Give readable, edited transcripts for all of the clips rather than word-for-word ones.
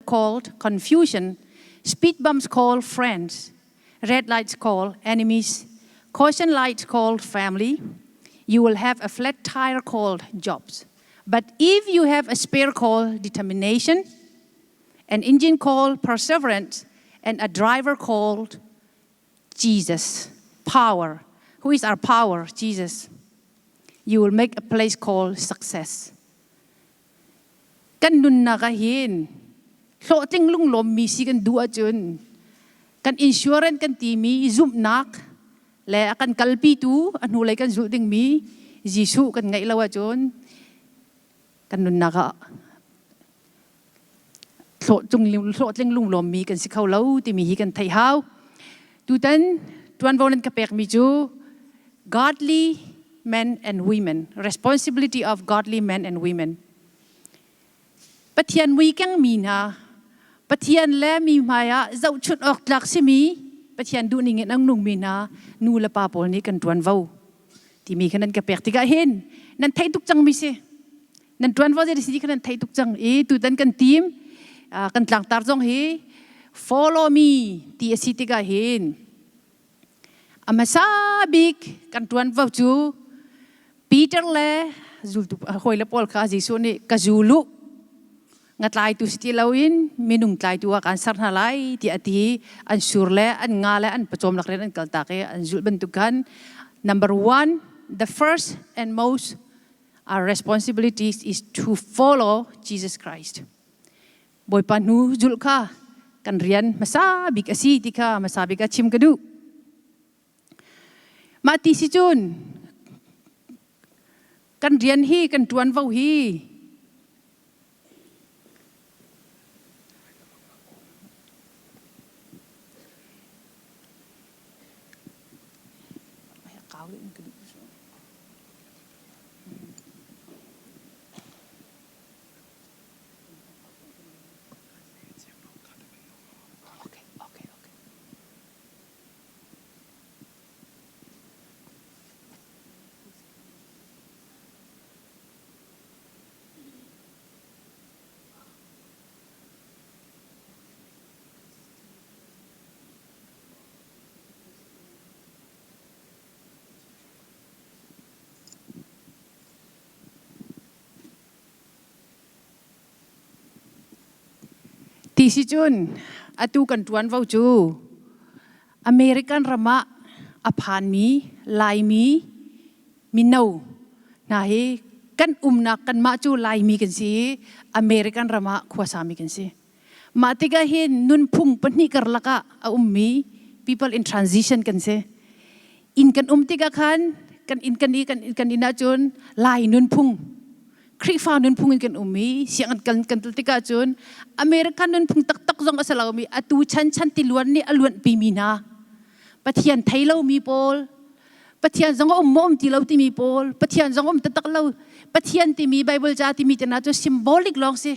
called confusion, speed bumps called friends, red lights called enemies, caution lights called family. You will have a flat tire called jobs. But if you have a spare called determination, an engine called perseverance, and a driver called Jesus, power. Who is our power? Jesus. You will make a place called success. Kan nunnak ah hin hlawhtling lunglawmmi si kan duh ahcun kan insurance kan timi zumhnak le a kan kalpitu a hnulei kan zulh dingmi Jesuh kan ngeih lo ahcun kan nunnak ah hlawhtling lunglawmmi kan si kho lo timi hi kan theih hau. Tutan tuanvo nan ka pekmi cu godly men and women, responsibility of godly men and women. Pathian mui kengmi hna, Pathian le mi hmai ah zohchunh awk tlak simi Pathian duhning in ang nungmi hna nu le pa pawl nih kan tuanvo timi kha nan ka pek tikah hin nan theih tuk cangmi si. Nan tuanvo zei si kha nan theih tuk cang i tutan kan team kan tlangtar zong hi follow me ti a si tikah hin a hmasa bik kan tuanvo cu Peter le zultu hawile pawl kha Jesuh nih ka zul u ngatlaitu si ti loin minung tlaitu ah kaan ser hna lai tiah a ti an sur le an nga le an pawcawm lak rian an kaltak i an zulh bantuk khan number one the first and most our responsibilities is to follow Jesus Christ. Bawipa hnu zulh kha kan rian hmasa bik a si ti kha hmasa bik ah chim ka duh. Mah ti si cun kan rian hi kan ṭuanvo hi Okay, okay, okay. Ti si cun atu kan ṭuanvo cu American ram ah a phanmi Laimi mino hna hi kan umnak kanmah cu Laimi kan si i American ram ah khuasami kan si. Mah tikah hin nunphung pahnih karlak ah a ummi people in transition kan si. Inn kan um tikah khan kan inn kan i kan kan inn ahcun Lai nunphung Khrihfa nunphung in kan um i sianginn kan kan tel tikah cun American nunphung taktak zong a si lomi atu chan chan tiluan nih a luanhpimi hna Pathian thei lomi pawl Pathian zong a um maw um ti lo timi pawl Pathian zong um taktak lo Pathian timi Bible ca timi te hna cu symbolic lawng si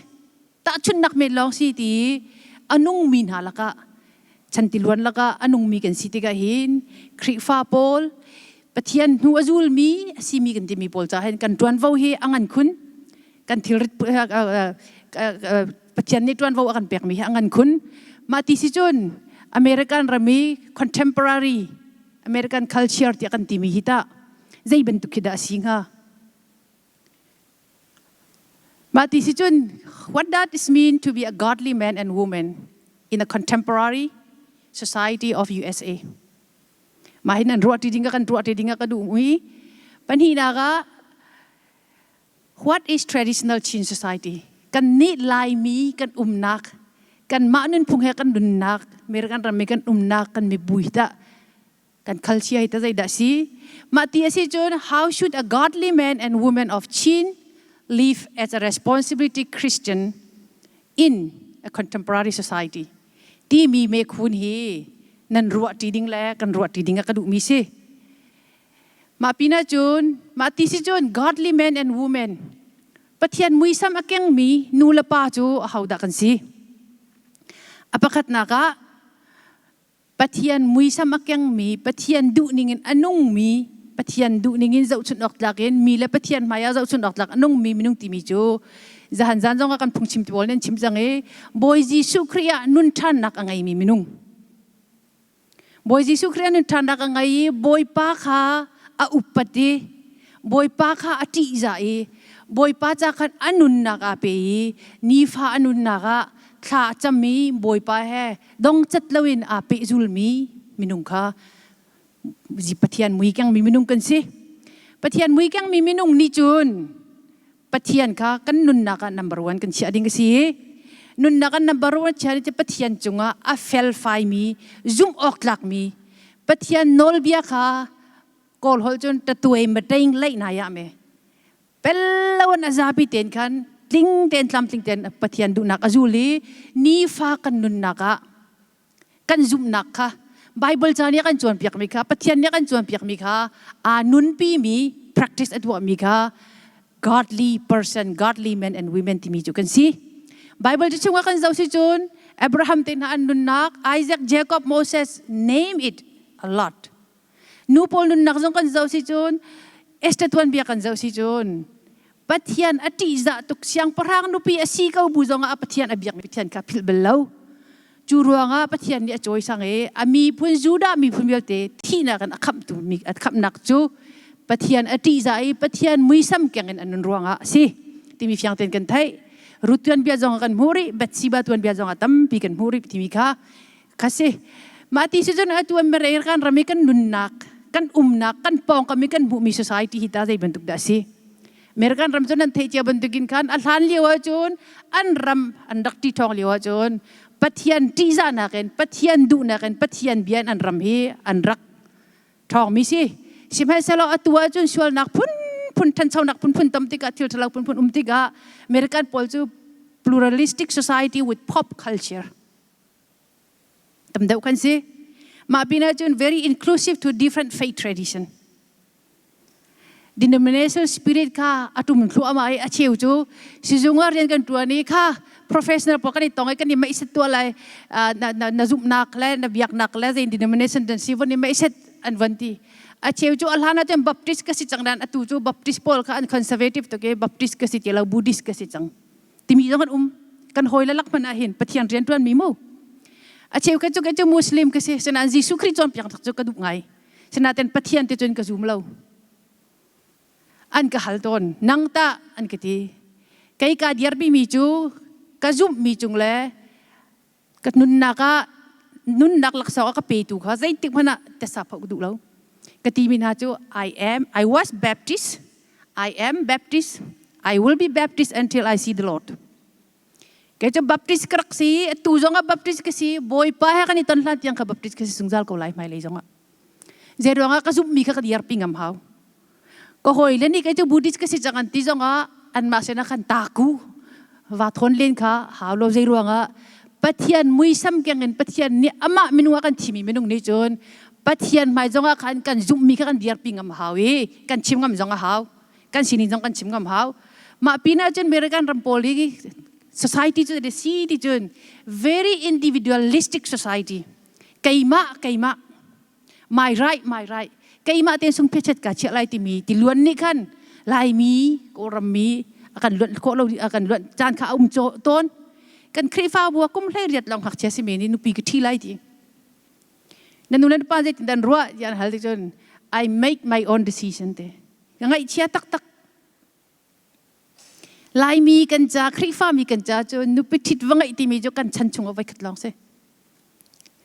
tahchunhnak men lawng si ti a nungmi hna lakah chantiluan lakah a nungmi kan si tikah hin Khrihfa pawl Pathian hnu a zulmi a simi kan timi pawl caah hin kan ṭuanvo hi a ngan khun kan thilrit Pathian nih ṭuanvo a kan pekmi hi a ngan khun mah ti si cun American ram i contemporary American culture tiah kan timi hi tah zei bantuk khi dah a si hnga Mah ti si cun what does it mean to be a godly man and woman in a contemporary society of USA? Mah hin an ruah ṭi ding kan ruah ṭi ding ka duh i pahnihnak ah what is traditional Chin society? Kan nih Laimi kan umnak kanmah nunphung he kan nunnak American ram i kan umnak kan mibu hi tah kan khalchia hi ta zeidah si mah ti a si cun how should a godly man and woman of Chin live as a responsibility Christian in a contemporary society timi me khun hi nan ruah ṭi ding le kan ruah ṭi ding a ka duhmi si mah pinah cun mah ti si cun godly man and woman Pathian muisam a kengmi nu le pa cu ahodah kan si a pakhatnak ah Pathian muisam a kengmi, Pathian duhning in a nungmi, Pathian duhning in zohchunh awk tlak in mi le Pathian hmai ah zohchunh awk tlak a nungmi minung timi cu Zahan zan zong ah kan phungchim ti pawl nan chim cang i Bawi Jesuh Khrih ah nun ṭhannak a ngeimi minung. Bawi Jesuh Khrih ah nun ṭhannak a ngei i Bawipa kha a upat i Bawipa kha a ṭihzah i Bawipa ca khan a nunnak aa pe i nifa a nunnak ah thla a cam i Bawipa he dongcat loin aa pehzulmi minung kha Pathian mui kengmi minung kan si. Pathian mui kengmi minung nih cun Pathian kha kan nunnak ah number one kan chiah ding a si. Nunnak ah number one chiah ding cu Pathian cungah a felfaimi, zumh awk tlakmi, Pathian nawlbia kha Kawl holh cun tatuai mateing leih na ya me. Pel lo in a zapi ten khan tling tein tlamtling tein Pathian duhnak a zul i nifa kan nunnak ah kan zumhnak kha Bible ca nih a kan cawnpiakmi kha Pathian nih a kan cawnpiakmi kha aa nunpimi practice a tuahmi kha godly person godly men and women timi cu kan si Bible cu chungah kan zoh si cun Abraham te hna an nunnak Isaac Jacob Moses name it a lot nu pawl nunnak zong kan zoh si cun Esther tuanbia kan zoh si cun Pathian a ṭihzah tuk siangpahrang nupi a si ko bu zongah a Pathian a biakmi Pathian kha philh bal lo. Cu ruangah Pathian nih a cawisang i a miphun Judah miphun vialte thihnak in a khamhtu a khamhnak cu Pathian a ṭihzah i Pathian muisam keng in a nun ruangah a si timi fiang tein kan theih. Ruth tuanbia zong kan hmuh rih, Bathsheba tuanbia zong ah tampi kan hmuh rih timi kha kha si. Mah ti si cun atu American ram i kan nunnak, kan umnak, kan pawngkam i kan hmuhmi society hi ta zei bantuk dah a si? American ram cu nan theih cia bantukin khan a hlan lio ahcun an ram an rak ṭi ṭhawng lio ahcun Pathian ṭihzahnak in Pathian duhnak in Pathian bia in an ram hi an rak ṭhawngmi si. Sihmanhsehlaw atu ahcun sualnak phunphun ṭhanchonak phunphun tam tikah thil ṭhalo phunphun um tikah American pawl cu pluralistic society with pop culture tam deuh kan si. Mah pinah cun very inclusive to different faith tradition. Denominational spirit kha a tum thluahmah i a cheu cu sizung ah rian kan ṭuan i kha professional pawl kan i tong i kan i meihset tuah lai na, na, na zumhnak le na biaknak le zei denomination dan si von i meihset an von ti. A cheu cu a hlan ah cun Baptist ka si cang dan atu cu Baptist pawl kha an conservative tuk i Baptist ka si ti lo Buddhist ka si cang. Timi zong an um. Kan hawi le lak hmanh ah hin Pathian rian ṭuan mi mu. A cheu ka cu ka cu Muslim ka si. Sinain Jesuh Khrih cawnpiak tak cu ka duh ngai. Sinain Pathian ti cun ka zum lo. An ka hal tawn. Nang tah an ka ti. Kei ka dirpi mi cu ka zumhmi cung le ka nunnak ah nunnak laksawng a ka petu kha zeitik hmanh ah tesa phoh ka duh lo. Ka timi hna cu I am I was Baptist I am Baptist I will be Baptist until I see the Lord. Kei cu Baptist ka rak si, atu zong ah Baptist ka si, Bawipa he kan i ton hlan tiang kha Baptist ka si zungzal ko lai hmailei zong ah. Zei ruangah ka zumhmi kha ka dirpi ngam hau. Ka hawile nih kei cu Buddhist ka si cang an ti zong ah anmah sinah khan taku va thawn len kha hau lo zei ruangah Pathian muisam keng in Pathian nih amah minung ah kan thimi minung nih cun Pathian hmai zong ah khan kan zumhmi kha kan dirpi ngam hau i kan chim ngam zong a hau. Kan sining zong kan chim ngam hau. Mah pin ah cun American ram pawl hi society cu a si ti cun very individualistic society. Keimah keimah my right my right keimah ten sung phechet ka chiah lai timi ti luan nih khan Laimi Kawlram mi a kan luan khawh lo a kan luan caan kha a um tawn. Kan Khrihfabu ah kum hlei riat lawng ngakchia simi nih nupi ka ṭhi lai ti. Na nu le na pa zeitin dan ruah ti an hal ti cun I make my own decision te. Ka ngaihchia taktak. Laimi kan ca, Khrihfami kan ca cu nupi ṭhit va ngeih timi cu kan chan chung ah voikhat lawng si.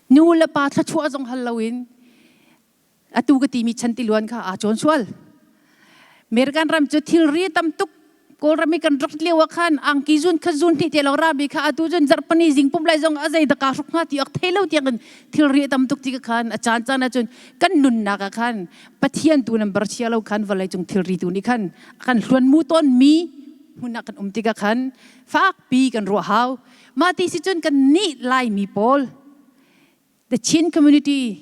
Nu le pa thluachuah zong hal loin atu ka timi chan tiluan kha aa cawn sual. American ram cu thilri tam tuk Kawlram i kan rak lio ah khan angki zun kha zun hnih te lo rami kha atu cun zarhpani zing pum lai zong a zei da ka hruk hnga ti awk thei lo tiang in thilri tam tuk ti ka khan a caan caan ah cun kan nunnak ah khan Pathian tu nan bar chia lo khan vawlei cung thilri tu nih khan kan hluan mu tawn mi hmun ah kan um tikah khan fakpi kan ruah hau mah ti si cun kan nih Laimi pawl The Chin community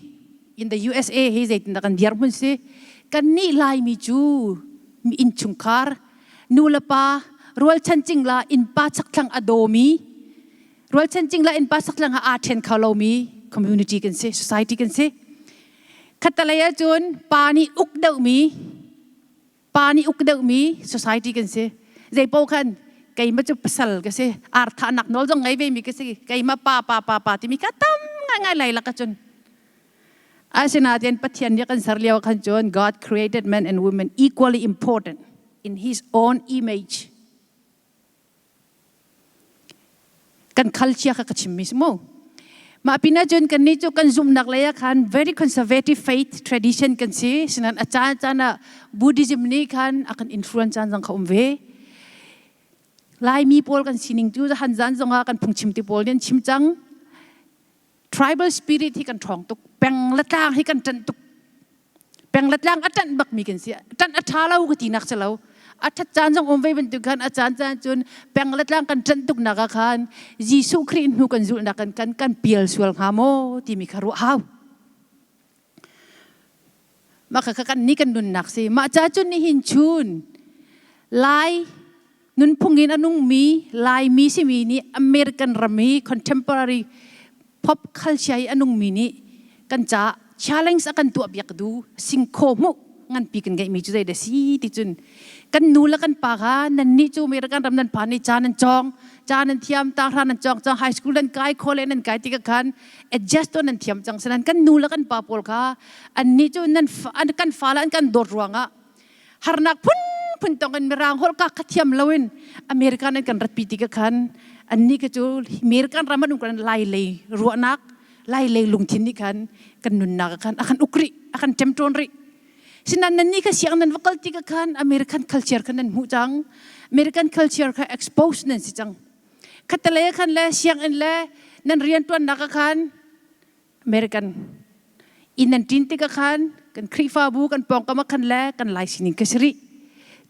in the USA hi zeitindah kan dirhmun si? Kannih Laimi cu mi innchungkhar, nu le pa, rualchan cingla innpa chakthlang a dawmi, rualchan cingla innpa chakthlang ah aa ṭhen kho lomi community kan si, society kan si. Khattalei ahcun pa nih uk deuhmi, pa nih uk deuhmi society kan si. Zei paoh khan Keimah cu pasal ka si. Arthahnak nawl zong ngei ve mi ka si. Keimah pa pa pa pa timi kha tam ngaingai lai lak ahcun. Asinain Pathian nih kan ser lio khan cun God created men and women equally important in his own image. Kan culture kha ka chimmi si mu. Mah pinah cun kannih cu kan zumhnak lei ah khan very conservative faith tradition kan si. Sinan a caan caan ah Buddhism nih khan a kan influence caan zong kha um ve. Laimi pawl kan sining cu han zan zongah kan phungchim ti pawl nih an chim cang. Tribal spirit hi kan ṭhawng tuk. Peng le tlang hi kan ṭanh tuk. Peng le tlang a ṭanh bakmi kan si. Ṭanh a ṭha lo ka tinak si lo. A ṭhat caan zong um ve bantuk khan a caan caan cun peng le tlang kan ṭanh tuknak ah khan Jesuh Khrih hnu kan zulhnak kan kan kan pial sual hnga maw timi kha ruah hau. Mah kha kan ni kan nunnak si. Mah ca cun nihin chun Lai nunphung in a nungmi Laimi simi nih American ram i contemporary pop culture i a nungmi nih kan ca challenge a kan tuah piak du singkhaw hmuh nganpi kan ngeihmi cu zei dah si ti cun kan nu le kan pa kha nan nih cu American ram nan phan i ca nan cawng ca nan thiam tahra nan cawng cang high school nan kai khole nan kai tikah khan adjust to nan thiam cang sanan kan nu le kan pa pawl kha an nih cu nan kan fa le an kan dawt ruangah harnak phunphun tong in mirang holh ka kha thiam loin American an kan ratpi tikah khan annih kha cu American ram an um kan lai lei ruahnak lai lei lungthin nih khan kan nunnak khan a kan uk rih a kan ṭemṭawn rih sinan nan nih kha siang nan va kal tikah khan American culture kha nan hmuh cang American culture kha expose nan si cang khattelei khan le sianginn le nan rianṭuannak ah khan American inn nan ṭin tikah khan kan Khrihfabu kan pawngkam ah khan le kan Lai sining ka si rih.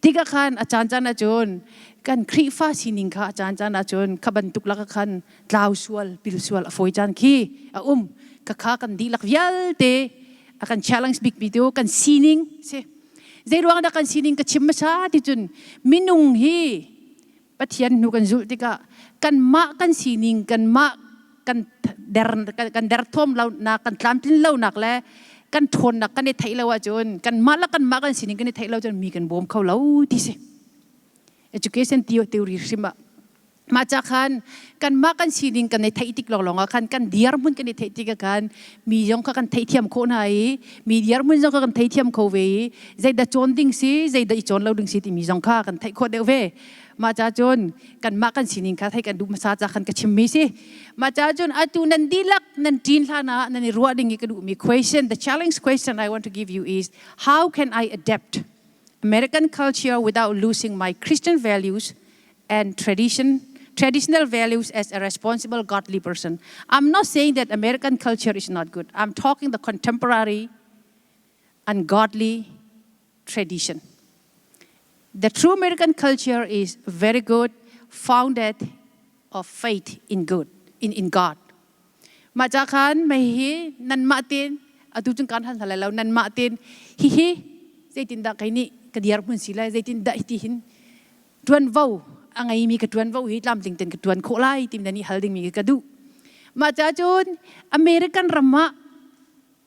Tikah khan a caan caan ahcun kan Khrihfa sining kha a caan caan ahcun kha bantuk lakah khan tlau sual pil sual a fawi caan khi a um. Khakha kan dihlak vialte a kan challenge bikmi tu kan sining si. Zei ruang dah kan sining ka chim hmasa ti cun minung hi Pathian hnu kan zulh tikah kanmah kan sining kanmah kan der kan derthawm lonak kan tlamtlin lonak le kan ṭhawnnak kan i theih lo ahcun kanmah le kanmah kan sining kan i theih lo cun mi kan bawm kho lo ti si education theory hrim ah mah ca khan kanmah kan sining kan i theih tik lawnglawng ah khan kan dirhmun kan i theih tik ah khan mi zong kha kan theihthiam khawh hna i mi dirhmun zong kha kan theithiam kho ve i zeidah cawn ding si zeidah i cawn lo ding si timi zong kha kan theih khawh deuh ve mah ca cun kanmah kan sining kha theih kan duh hmasa ca khan ka chimmi si mah ca cun atu nan dihlak nan ṭin hlan ah nan i ruah ding i ka duhmi question the challenge question I want to give you is how can I adapt American culture without losing my Christian values and tradition traditional values as a responsible godly person. I'm not saying that American culture is not good. I'm talking the contemporary ungodly tradition. The true American culture is very good, founded of faith in good, in, in God. Mah ca khan mei hi nanmah tein atu cun kan hal hna lai lo nanmah tein hihi zeitindah kei nih ka dirhmun si lai zeitindah hiti hin ṭuanvo a ngeimi ka ṭuanvo hi tlamtling tein ka ṭuan khawh lai timi nan i hal dingmi ka duh. Mah ca cun American ram ah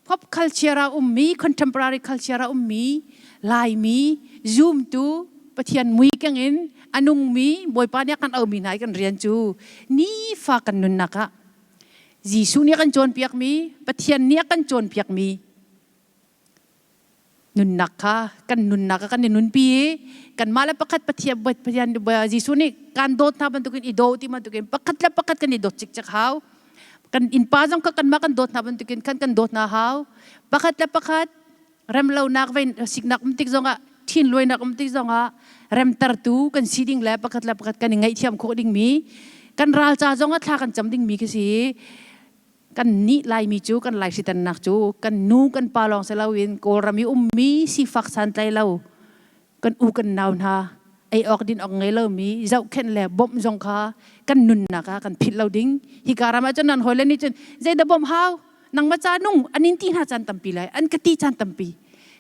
pop culture ah ummi contemporary culture ah ummi Laimi zumtu Pathian mui keng in a nungmi Bawipa nih a kan aumi hna i kan rian cu nifa kan nunnak ah Jesuh nih a kan cawnpiakmi Pathian nih a kan cawnpiakmi nunnak kha kan nunnak ah kan i nunpi i kanmah le pakhat Pathian Pathian Jesuh nih kan dawt hna bantukin i daw ti bantukin pakhat le pakhat kan i dawt cikcek hau kan innpa zong kha kanmah kan dawt hna bantukin khan kan dawt hna hau pakhat le pakhat remlonak vein siknak um tik zongah thinluainak um tik zongah remtertu kan si ding le pakhat le pakhat kan i ngaihthiam khawh dingmi kan ral ca zongah thla kan cam dingmi khi si kan nih Laimi cu kan Lai hritannak cu kan nu kan pa lawng si loin Kawlram i ummi sifak santlai lo kan u kan nau hna ei awk din awk ngei lomi zohkhenh le bawmh zong kha kan nunnak ah kan philh lo ding hika ram ah cun nan hawile nih cun zeidah bawmh hau nangmah ca nung an in ti hna caan tampi lai an ka ti caan tampi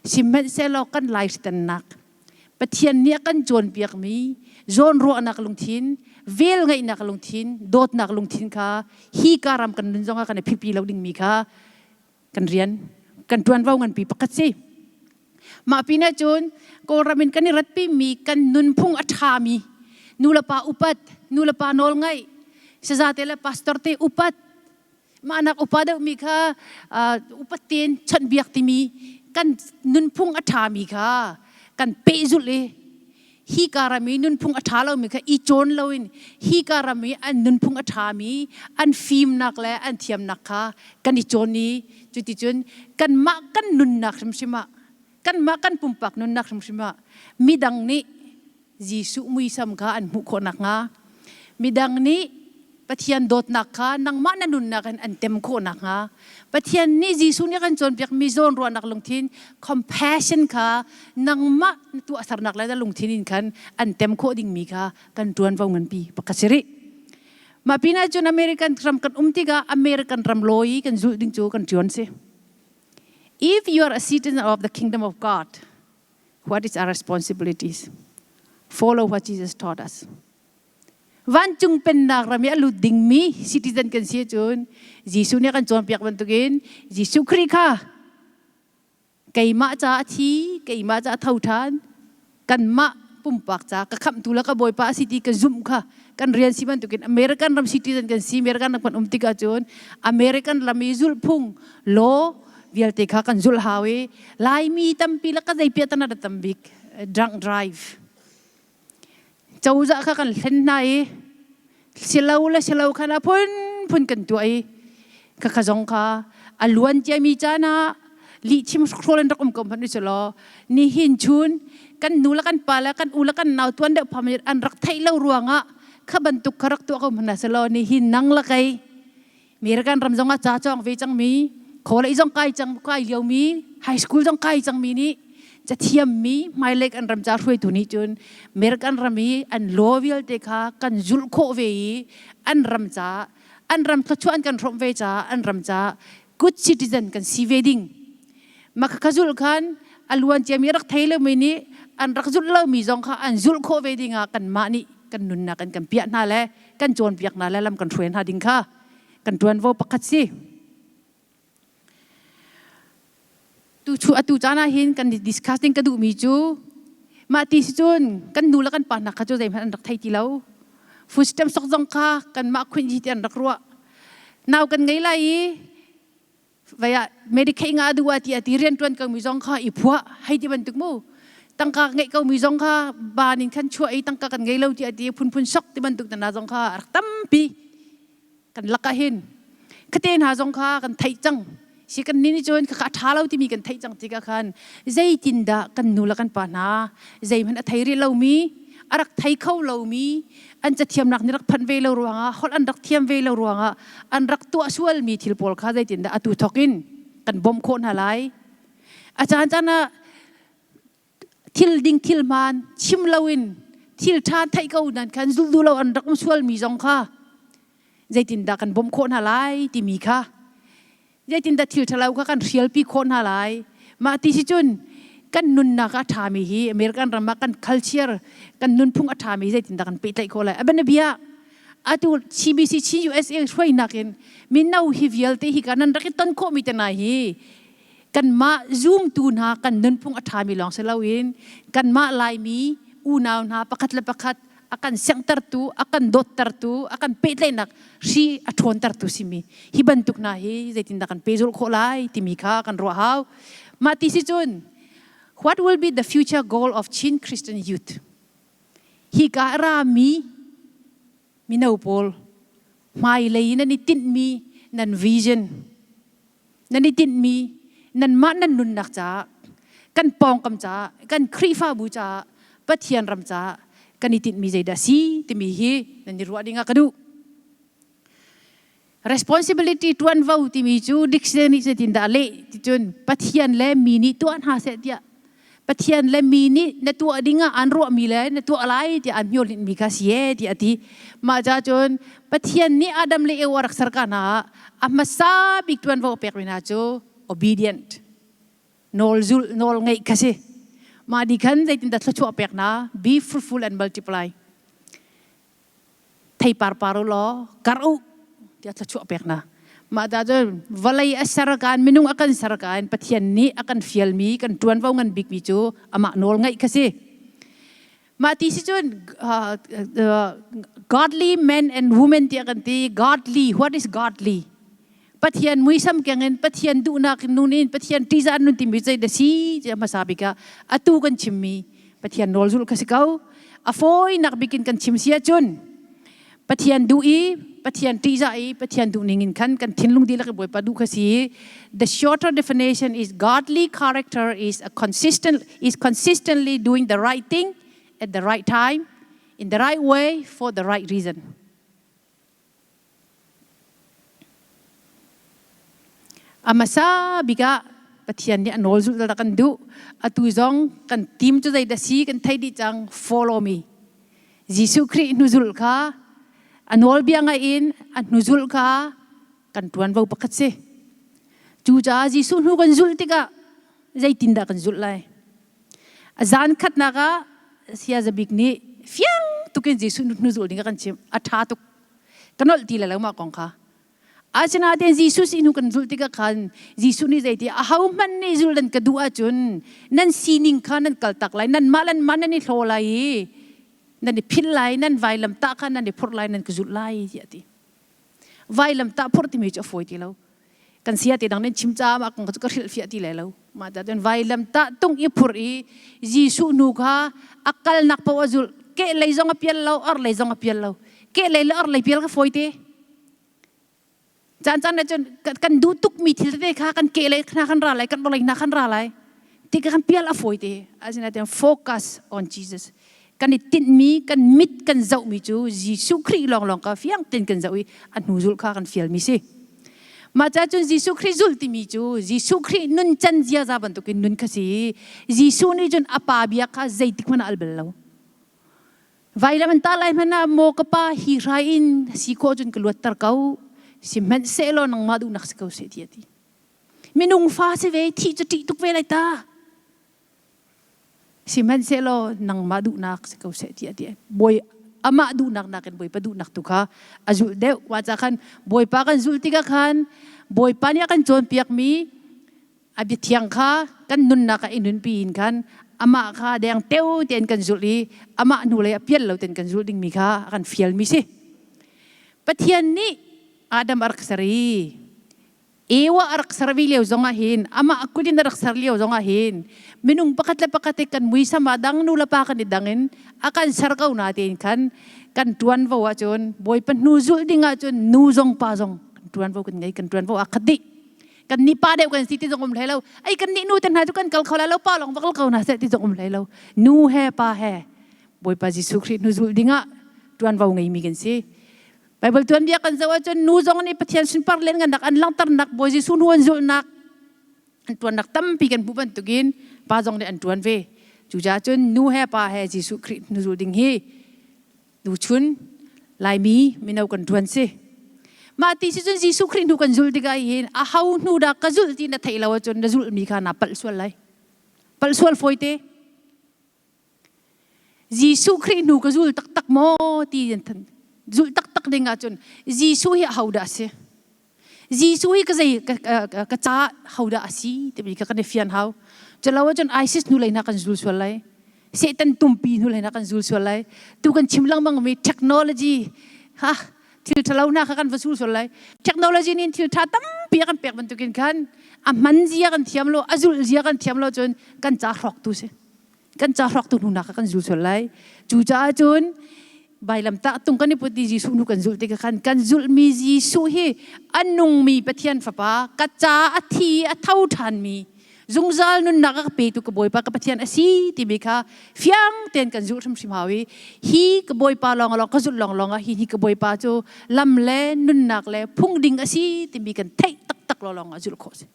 sihmanhsehlaw kan lai hritannak Pathian nih a kan cawnpiakmi zawnruahnak lungthin velngeihnak lungthin dawtnak lungthin kha hi ka ram kan nun zongah kan i phipi lo dingmi kha kan rian kan ṭuanvo nganpi pakhat si. Mah pinah cun Kawlram in kan i ratpimi kan nunphung a ṭhami. Nu le pa upat, nu le pa nawl ngaih, sazate le pastor te upat, mah nak upa deuhmi kha upat tein chawnhbiak timi kan nunphung a ṭhami kha kan pehzulh i hi ka ram i nunphung a ṭha lomi kha i cawn loin hi ka ram i an nunphung a ṭhami an fimnak le an thiamnak kha kan i cawn i cuticun kanmah kan nunnak hrimhrim ah kanmah kan pumpak nunnak hrimhrim ah midang nih Jesuh muisam kha an hmuh khawh nakhnga midang nih Pathian dawtnak kha nangmah na nunnak in an tem khawh nakhnga Pathian nih Jesuh nih kan cawnpiakmi zawnruahnak lungthin compassion kha nangmah na tuahsernak le na lungthin in khan an tem khawh dingmi kha kan ṭuanvo nganpi pakhat si rih. Mah pinah cun American ram kan um tikah American ram law i kan zulh ding cu kan ṭuan si. If you are a citizen of the kingdom of God, What is our responsibilities? Follow what Jesus taught us. Vancung pennak ram i a lut dingmi citizen kan si ahcun Jesuh nih a kan cawnpiak bantukin Jesuh Khrih kha keimah ca a thi, keimah ca a tho ṭhan, kanmah pumpak ca ka khamhtu le ka bawipa a si ti ka zumh kha kan rian si bantukin American ram citizen kan si American ram kan um tik ahcun American ram i zulhphung law vialte kha kan zulh hau i Laimi tampi le ka zei piah tana da tam bik drunk drive cozah kha kan hlen hna i silo le silo khan a phunphun kan tuah i kha kha zong kha a luan ciami caan ah lihchim hrawl in rak um ko hmanh u law nihin chun kan nu le kan pa le kan u le kan nau tuan deuh pham an rak theih lo ruangah kha bantuk kha rak tuah ko hmanh selaw nihin nang la kei American ram zong ah ca cawng ve cangmi college zong kai cang kai liomi high school zong kai cangmi nih cathiammi hmailei kan ram ca hruaitu nih cun American ram i an law vialte kha kan zulh khawh ve i an ram ca an ram thluachuah an kan hrawmh ve caah an ram ca good citizen kan si ve ding mah kha zulh khan a luan ciami rak thei lomi nih an rak zulh lomi zong kha an zulh khawh ve ding ah kanmah nih kan nunnak an kan piah hna le kan cawnpiak hna le lam kan hruai hna ding kha kan ṭuanvo pakhat si. Tu chu atu caan ah hin kan discuss ding ka duhmi cu mah ti si cun kan nu le kan pa hna kha cu zeihmanh an rak thei ti lo. Food stamp sok zong kha kanmah khunh ti an rak ruah. Nau kan ngei lai i vai ah Medicaid nga duh ah ti a ti rian ṭuan ko mi zong kha i phuah hei ti bantuk mu tangka ngeih ko mi zong kha ban in khan chuah i tangka kan ngei lo ti a ti phunphun sok ti bantuk tana zong kha a rak tampi kan lak ah hin khate hna zong kha kan theih cang si kan ni nih cun khakha a ṭha lo timi kan theih cang tikah khan zeitindah kan nu le kan pa hna zeihmanh a thei rih lomi a rak thei kho lomi an cathiamnak nih rak phanh ve lo ruangah holh an rak thiam ve lo ruangah an rak tuah sualmi thil pawl kha zeitindah atu thawk in kan bawmh khawh hna lai a caan caan ah thil ding thil hmaan chim loin thil ṭha theih ko nan khan zulh duh lo an rak um sualmi zong kha zeitindah kan bawmh khawh hna lai timi kha zeitindah thil ṭhalo kha kan hrialpi khawh hna lai mah ti si cun kan nunnak a ṭhami hi American ram ah kan culture kan nunphung a ṭhami zeitindah kan pehtlaih khawh lai a bianabia atu CBC Chin USA hruainak in mino hi vialte hi ka nan rak i ton khawhmi te hna hi kanmah zumtu hna kan nunphung a ṭhami lawng si loin kanmah Laimi unau hna pakhat le pakhat a kan sianghtertu, a kan dawttertu, a kan pehtlaihnak hri a ṭhawntertu simi hi bantuk hna hi zeitindah kan pehzulh khawh lai timi kha kan ruah hau. Mah ti si cun what will be the future goal of Chin Christian youth? Hi ka a rami mino pawl hmailei nan i tinhmi nan vision nan i tinhmi nanmah nan nunnak caah kan pawngkam caah kan Khrihfabu caah Pathian ram caah kan i tinhmi zeidah si timi hi nan i ruah ding ah ka duh. Responsibility tuanvo timi cu dictionary nih zeitindah a leh ti cun Pathian le mi nih tuah hna seh tiah Pathian le mi nih na tuah ding ah an ruahmi le na tuah lai tiah an hmiolinmi kha si e tiah a ti. Mah ca cun Pathian nih Adam le Ewa rak ser ka hna ah a hmasa bik tuanvo a pekmi hna cu obedient nawl zulh nawl ngeih kha si. Mah di khan zeitindah thluachuah pek hna be fruitful and multiply. Theipar par u law kar u tiah thluachuah pek hna. Mah ta cun vawlei a ser kaan minung a kan ser kaan Pathian nih a kan fialmi kan ṭuanvo ngan bikmi cu amah nawl ngaih kha si. Mah ti si cun godly men and women tiah kan ti. Godly, what is godly? Pathian muisam keng in Pathian duhnak nun in Pathian ṭihzah nun timi zei dah si tiah hmasa bik ah atu kan chimmi Pathian nawl zulh kha si ko. A fawinak bik in kan chim si ahcun Pathian duh i Pathian ṭihzah i Pathian duhning in khan kan thinlung dihlak i Bawipa duh kha si. The shorter definition is godly character is a consistent is consistently doing the right thing at the right time in the right way for the right reason. A hmasa bik ah Pathian nih a nawl zulh kan duh. Atu zong kan team cu zei dah si kan thei dih cang. Follow me. Jesuh Khrih hnuzulh kha a nawlbia ngaih in a hnuzulh kha kan ṭuanvo pakhat si. Cucaah Jesuh hnu kan zulh tikah zeitindah kan zulh lai? A zan khatnak ah Saya Zabik nih fiang tukin Jesuh hnuzulh ding a kan chimh. A ṭha tuk. Ka nolh ti le lo mah kong kha. Asinain Jesuh sin hnu kan zulh tikah khan Jesuh nih zeiti ahohmanh nih zulh nan ka duh ahcun nan sining kha nan kaltak lai, nanmah le nanmah nan i hlaw lai i nan i philh lai, nan vailamtah kha nan i phurh lai, nan ka zulh lai tiah a ti. Vailamtah phurh timi cu a fawi ti lo. Kan sia te dang nan chim caah mah kong kha cu ka hrilhfiah ti lai lo. Mah ta cun vailamtah tung i phurh i Jesuh nu kha a kalnak paoh a zulh. Kehlei zong a pial lo, orhlei zong a pial lo. Kehlei le orhlei pial kha fawi te. Caan caan ah cun kan duh tukmi thil tete kha kan kehlei hna kan ra lai, kan orhlei hna kan ra lai. Ti kan pial a fawi te. Asinain focus on Jesus. Kan i tinhmi, kan mit kan zohmi cu Jesuh Khrih lawnglawng kha fiang tein kan zoh i a hnu zulh kha kan fialmi si. Mah ca cun Jesuh Khrih zulh timi cu Jesuh Khrih nun can ziaza bantukin nun kha si. Jesuh nih cun a pa bia kha zeitik hmanh ah al bal lo. Vailam an tah lai hmanh ah maw ka pa hi hrai in si khawh cun ka luatter ko. Sihmanhsehlaw nangmah duhnak si ko seh tiah a ti. Minung fa si ve thih cu ṭih tuk ve lai ta. Sihmanhsehlaw nangmah duhnak si ko seh tiah a ti. Bawi amah duhnak nakin Bawipa duhnak tu kha a zulh deuh. Wa ca khan Bawipa kan zulh tikah khan Bawipa nih a kan cawnpiakmi a biathiang kha kan nunnak ah i nunpi in khan amah kha deng teo tein kan zulh i amah hnulei a pial lo tein kan zulh dingmi kha a kan fialmi si. Pathian nih Adam a rak ser i Ewa a rak ser vi lio zong ah hin amah kut in a rak ser lio zong ah hin minung pakhat le pakhat i kan muisam ah dang nu le pa kan i dang in a kan ser ko na tein khan kan tuanvo ahcun Bawipa hnu zulh ding ahcun nu zong pa zong kan tuanvo kan ngei kan tuanvo a khat dih kan nih pa deuh kan si ti zong um hlei lo ai kan nih nu te hna cu kan kal kho lai lo pa lawng va kal ko hna seh ti zong um hlei lo nu he pa he Bawipa Jesuh Khrih hnu zulh dingah tuanvo ngeimi kan si Bible tuanbia kan zoh ahcun nu zong nih Pathian sunpar lianngannak an langhternak Bawi Jesuh hnu an zulhnak an tuannak tampi kan hmuh bantukin pa zong nih an tuan ve cucaah cun nu he pa he Jesuh Khrih hnu zulh ding hi Tuchun Laimi mino kan ṭuan si. Mah ti si cun Jesuh Khrih hnu kan zulh tikah hin a ho hnu dah ka zulh ti na theih lo ahcun na zulhmi kha naa palh sual lai. Palh sual fawi te. Jesuh Khrih hnu ka zul taktak maw ti zulh taktak ding ahcun Jesuh hi aho dah a si? Jesuh hi ka zei ka ca hodah a si timi kha kan i fian hau. Culo ahcun ISIS hnu lei hna kan zul sual lai. Satan tumpi hnu lei hna kan zul sual lai. Tu kan chim lengmang mi technology ha thil ṭhalo hna kha kan va zul sual lai. Technology nih thil ṭha tampi a kan pek bantukin khan a hman zia kan thiam lo, a zulh zia kan thiam lo cun kan ca hrawktu si. Kan ca hrawktu hnu hna kha kan zul sual lai. Cucaah cun vailamtah tung kan i put i Jesuh hnu kan zulh tikah khan kan zulhmi Jesuh hi a nungmi Pathian Fapa ka ca a thi a tho ṭhanmi zungzal nunnak a ka petu ka Bawipa ka Pathian a si timi kha fiang tein kan zulh hrimhrim hau i hi ka Bawipa lawng lawng ka zulh lawng lawng ah hi hi ka Bawipa cu lam le nunnak le phung ding a si timi kan theih taktak lawng ah zulh khawh a si.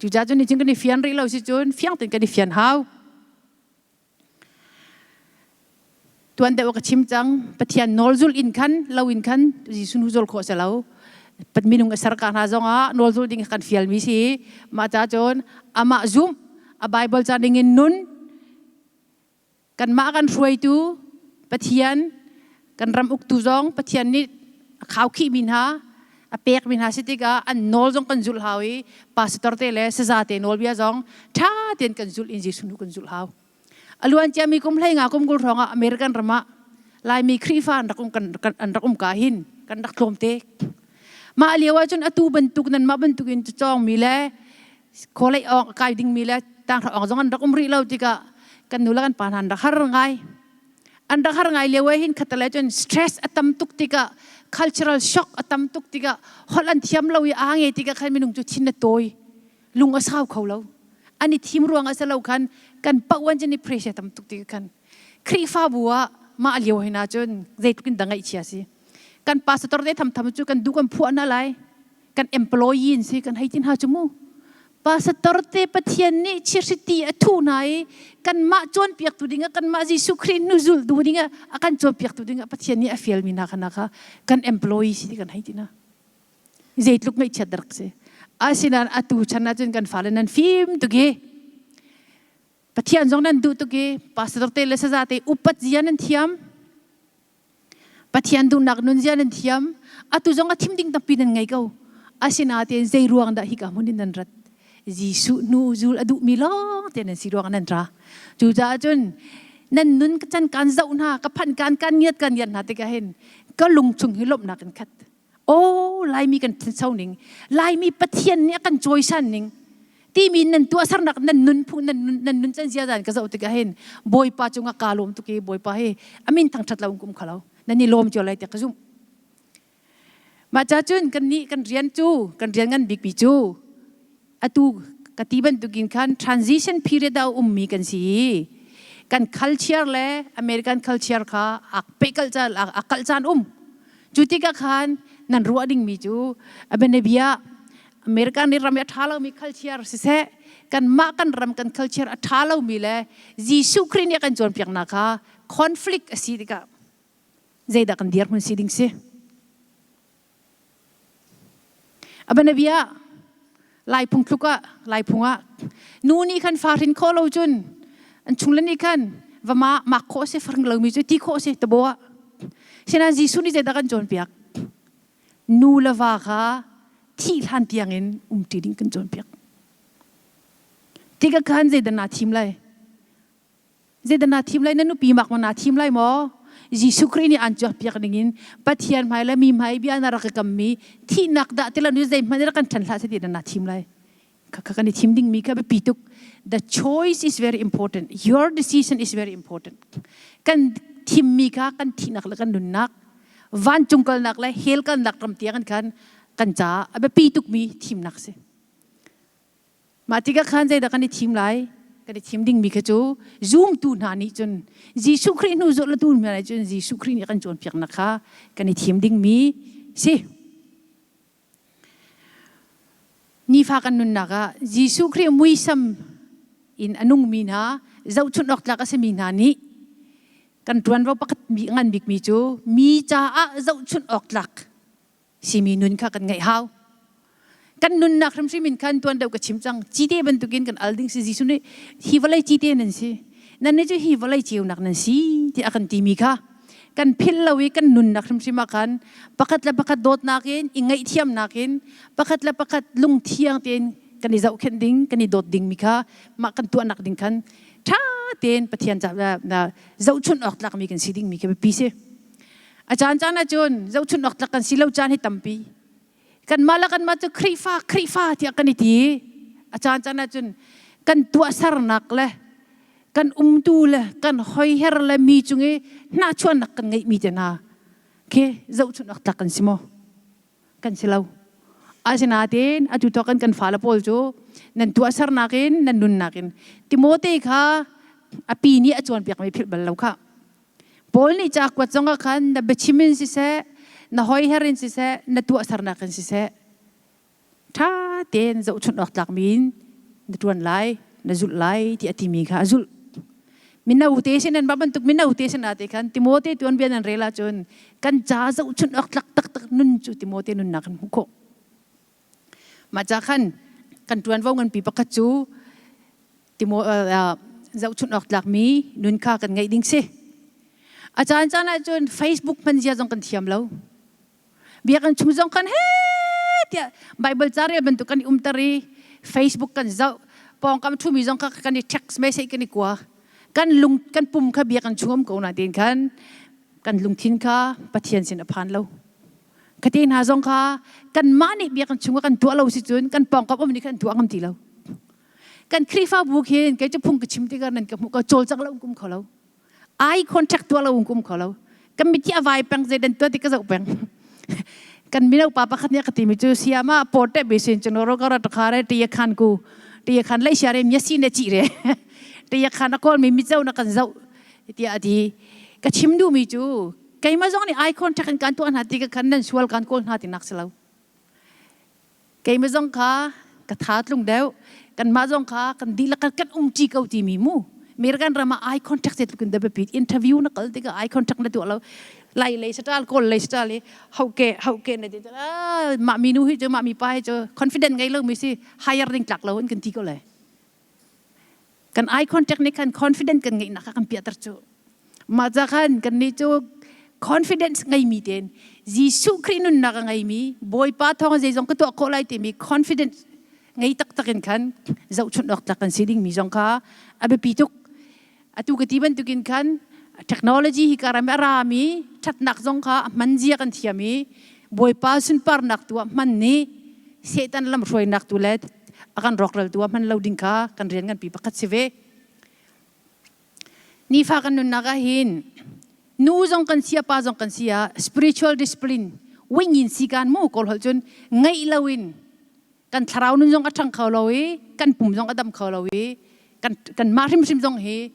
Cucaah cun nicun kan i fian rih lo si cun fiang tein kan i fian hau. Tuan deuh ka chim cang Pathian nawl zulh in khan lo in khan Jesuh nu zul khawh si lo. Minung a ser ka hna zongah nawl zul ding kan fialmi si. Mah ca cun amah zumh a Bible ca ning in nun kanmah kan hruaitu Pathian kan ram uktu zong Pathian nih a khaukhihmi hna a pekmi hna si tikah an nawl zong kan zulh hau i pastor te le saza te nawlbia zong ṭha tein kan zulh in Jesuh nu kan zulh hau. A luan ciami kum hlei nga kum kul hrawng ah American ram ah Laimi Khrihfa an rak um kan, an rak um ka hin kan rak tlawm te. Mah lio ahcun atu bantuk nanmah bantuk in cawngmi le khualei awng kai dingmi le tanghra awng zong an rak um rih lo tikah kan nu le kan pa hna an rak har ngai. An rak har ngai lio ah hin khatale cun stress a tam tuk tikah cultural shock a tam tuk tikah holh an thiam lo i aa nge tikah khan minung cu thin a tawi lung a sau kho lo. An i thim ruang a si lo khan kan paoh an cun i pressure tam tuk tikah khan Khrihfabu ah mah lio hin ahcun zeitluk in dah ngaihchia si. Kan pastor te thamtham cu kan duh kan phuah hna lai. Kan employee in si kan hei tin ha cu mu. Pastor te Pathian nih chirhiti a thuh hna i kanmah cawnpiaktu dingah kanmah Jesuh Khrih hnu zultu dingah a kan cawnpiaktu dingah Pathian nih a fialmi hna kha kha kan employee si ti kan hei ti hna. Zeitluk ngaihchiat rak si. Asinain atu chan ahcun kan fale nan fim tuk i Pathian zong nan duh tuk i pastor te le saza te upat zia nan thiam. Pathian duhnak nun zia nan thiam. Atu zong a thim ding tampi nan ngei ko. Asinain zei ruang dah hika hmun in nan rat? Jesuh hnu zul a duhmi lawng te nan si ruang nan ra. Cucaah cun nan nun can kan zoh hna, ka phanh kan kan ngiat kan ngiat hna tikah hin ka lung chung hi lawmhnak in khat. Aw Laimi kan thancho ning, Laimi Pathian nih a kan cawisan ning, timi nan tuahsernak nan nun phu nan nun nan nun can zia dan ka zoh tikah hin Bawipa cungah kaa lawm tuk i Bawipa hi amin thangthat lo in kum khalo nan i lawm cio lai tiah ka zumh. Mah ca cun kan nih kan rian cu kan rian ngan bikmi cu atu ka ti bantukin khan transition period ah ummi kan si i kan culture le American culture kha a pehkalh caan a kalh caan um cu tikah khan nan ruah dingmi cu a bianabia American nih ram i a ṭha lomi culture siseh kanmah kan ram kan culture a ṭha lomi le Jesuh Khrih nih a kan cawnpiaknak kha conflict a si tikah zeidah kan dirhmun si ding si A bianabia Lai phungthluk ah Lai phung ah nu nih khan fa hrin khawh lo cun an chungle nih khan va ma mak khawh a si fa hring lomi cu ti khawh a si tabo ah sinain Jesuh nih zeidah kan cawnpiak nu le va kha thih hlan tiangin umṭi ding kan cawnpiak tikah khan zeidah naa thim lai Zeidah naa thim lai? Na nupi mak ma naa thim lai maw? Jesuh Khrih nih aan piak dingin Pathian hmai le mi hmai bia na rak i kammi thihnak dah ti lo ni zeihmanh rak kan ṭhen hlah seh ti na thim lai. Kha kan i thim dingmi kha biapi tuk. The choice is very important. Your decision is very important. Kan thimmi kha kan thihnak le kan nunnak, vancung kalnak le hell kalnak ram tiang khan kan caah a biapi tukmi thimnak si. Mah tikah khan zeidah kan i thim lai? Kan i thim dingmi kha cu zumtu hna nih cun Jesuh Khrih hnu zultu hna nih cun Jesuh Khrih nih kan cawnpiaknak kha kan i thim dingmi si. Nifa kan nunnak ah Jesuh Khrih muisam in a nungmi hna zohchunh awk tlak a simi hna nih kan ṭuanvo pakhat ngan bikmi cu mi caah zohchunh awk tlak simi nun kha kan ngeih hau. Kan nunnak hrimhrim in khan tuan deuh ka chim cang. Cite bantukin kan al ding si Jesuh nih hi vawlei cite nan si. Nan nih cu hi vawlei ceunak nan si tiah a kan timi kha kan philh lo i kan nunnak hrimhrim ah khan pakhat le pakhat dawtnak in i ngaihthiamnak in pakhat le pakhat lungthiang tein kan i zohkhenh ding kan i dawt ding mi kha mah kan tuahnak ding khan ṭha tein Pathian zohchunh awk tlakmi kan si ding mi kha biapi si. A caan caan ahcun zohchunh awk tlak kan si lo caan hi tampi. Kanmah le kanmah cu Khrihfa, Khrihfa tiah kan i ti. A caan caan ahcun kan tuahsernak le kan umtu le kan hoiher le mi cung i hnahchuahnak kan ngeihmi te hna khi zohchunh awk tlak kan si maw? Kan si lo. Asinain atu thawk in kan fale pawl cu nan tuahsernak in nan nunnak in Timote kha a pi nih a cawnpiakmi philh bal lo khah. Paul nih ca kuat zongah khan na biachim in siseh, na hoiher in siseh, na tuahsernak in siseh, ṭha tein zohchunh awk tlakmi in na ṭuan lai, na zulh lai ti a timi kha a zulh. Mino te sin nan bantuk mino te sin te khan Timote tuanbia nan rel ahcun kan ca zohchunh awk tlak taktak nun cu Timote nunnak kan hmuh khawh. Mah ca khan kan ṭuanvo nganpi pakhat cu zohchunh awk tlakmi nun kha kan ngeih ding si. A caan caan ahcun Facebook hman zia zong kan thiam lo. Biakinn chung zong kan he tiah Bible ca rel bantuk kan i umter i Facebook kan zoh pawngkam ṭhumi zong kha kan i text message kan i kua. Kan lung kan pum kha biakinn chung um ko na tin khan kan lungthin kha Pathian sin a phan lo. Khate hna zong kha kanmah nih biakinn chung ah kan tuah lo si cun kan pawngkam um nih khan tuah ngam ti lo. Kan Khrihfabu khin kei cu phung ka chim tikah nan ka hmuh ka cawlcang lo kum kho lo. Eye contact tuah lo kum kho lo. Kan mithi a vai peng zei dan tuah ti ka zoh peng. Kan mino pa pakhat nih a ka timi cu siama porte be sin chun ro ka ra kha re ti khan ku ti khan lai sia re mya si ne chi re ti khan a kawl mi mi zo na kan zoh tiah a ti. Ka chim duhmi cu keimah zong nih eye contact in kan tuah hna ti ka khan nan sual kan kawl hna ti nak si lo. Keimah zong kha ka tha tlung deuh. Kanmah zong kha kan dihlak kan umṭi ko timi mu. American ram ah eye contact zeitluk in dah biapit. Interview na kal tikah eye contact na tuah lo. Lai lei saṭal, Kawl lei saṭal i hoke hoke na ti ah mah minu hi cu mah mipa hi cu confident ngei lomi si hire ding tlak lo in kan ti ko lai. Kan eye contact nih khan confident kan ngeihnak kha kan piahter cu. Mah ca khan kannih cu confidence ngeimi tein Jesuh Khrih nunnak a ngeimi Bawipa thawng zeizong ka tuah khawh lai timi confidence ngei taktak in khan zohchunh awk tlak kan si dingmi zong kha a biapi tuk. Atu ka ti bantukin khan technology hi ka ram a rami ṭhatnak zong kha a hman zia kan thiam i Bawipa sunparnak tu ah hman ni Satan lamhruainak tu le a kan rawkral tu ah hman lo ding kha kan rian nganpi pakhat si ve. Nifa kan nunnak ah hin nu zong kan si pa zong kan si ah spiritual discipline wingin si kan mu kawl holh cun ngeih loin kan thlarau nun zong a ṭhang kho lo i kan pum zong a dam kho lo i kan kan mah hrimhrim zong hi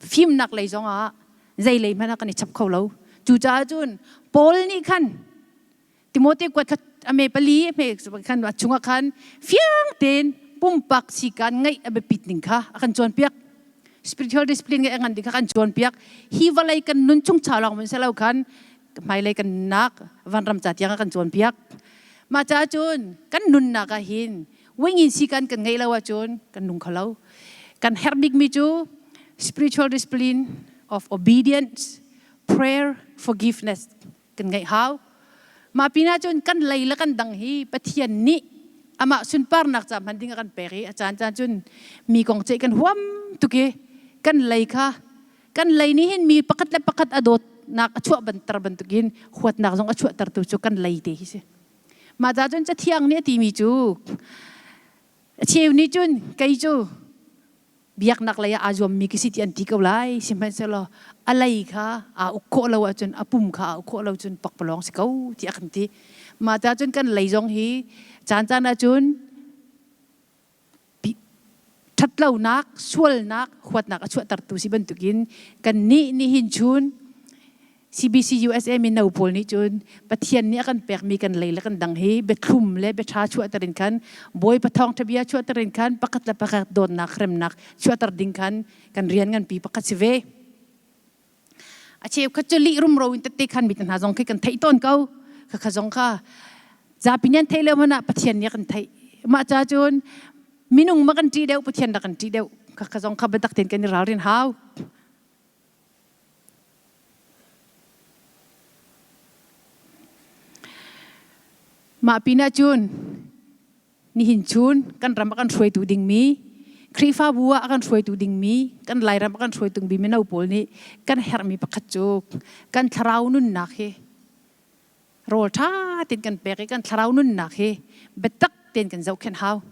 fimnak lei zong ah zei lei hmanh ah kan i chap kho lo. Cucaah cun Paul nih khan Timote kuat kha a me pali me khan a chungah khan fiang tein pumpak sikan ngeih a biapit ning kha a kan cawnpiak. Spiritual discipline ngeih a ngan ding kha kan cawnpiak. Hi vawlei kan nun chung cha lawng mun lo khan hmailei kan nunnak vanram ca tiang a kan cawnpiak. Mah caah cun kan nunnak ah hin wingin sikan kan ngeih lo ahcun kan nung kho lo. Kan herh bikmi cu spiritual discipline of obedience, prayer, forgiveness kan ngeih hau. Mah pinah cun kan lei le kan dang hi Pathian nih amah sunparnak ca hman ding a kan pek i a caan caan cun mi kong ceih kan huam tuk i kan lei kha kan lei nih hin mi pakhat le pakhat a dawtnak a chuah banter bantukin huatnak zong a chuahtertu cu kan lei te hi si. Mah ca cun Cathiang nih a timi cu a cheu nih cun kei cu biaknak lei ah aa zuammi ka si ti an ti ko lai. Sihmanhsehlaw a lei kha aa uk khawh lo ahcun a pum kha aa uk khawh lo cun pakpalawng si ko ti a kan ti. Mah ca cun kan lei zong hi caan caan ahcun ṭhatlonak, sualnak, huatnak a chuahtertu si bantukin kan nih nihin chun CBC USA mino pawl nih cun Pathian nih a kan pekmi kan lei le kan dang hi biathlum le biaṭha chuahter in khan Bawipa thawngṭha bia chuahter in khan pakhat le pakhat dawtnak remnak chuahter ding khan kan rian nganpi pakhat si ve. A cheukhat cu lih rumro in tette khan mi hna zong khi kan theih tawn ko. Khakha zong kha zapi nih an theih lo hmanh ah Pathian nih a kan theih. Mah ca cun minung ma kan ṭih deuh Pathian dah kan ṭih deuh. Khakha zong kha biatak tein kan i ralrin hau. Mah pinah cun nihin chun kan ram a kan hruaitu dingmi Khrihfabu ah a kan hruaitu dingmi kan Lairam a kan hruaitu dingmi mino pawl nih kan herhmi pakhat cu kan thlarau nunnak hi rawl ṭha tein kan pek i kan thlarau nunnak hi biatak tein kan zohkhenh hau.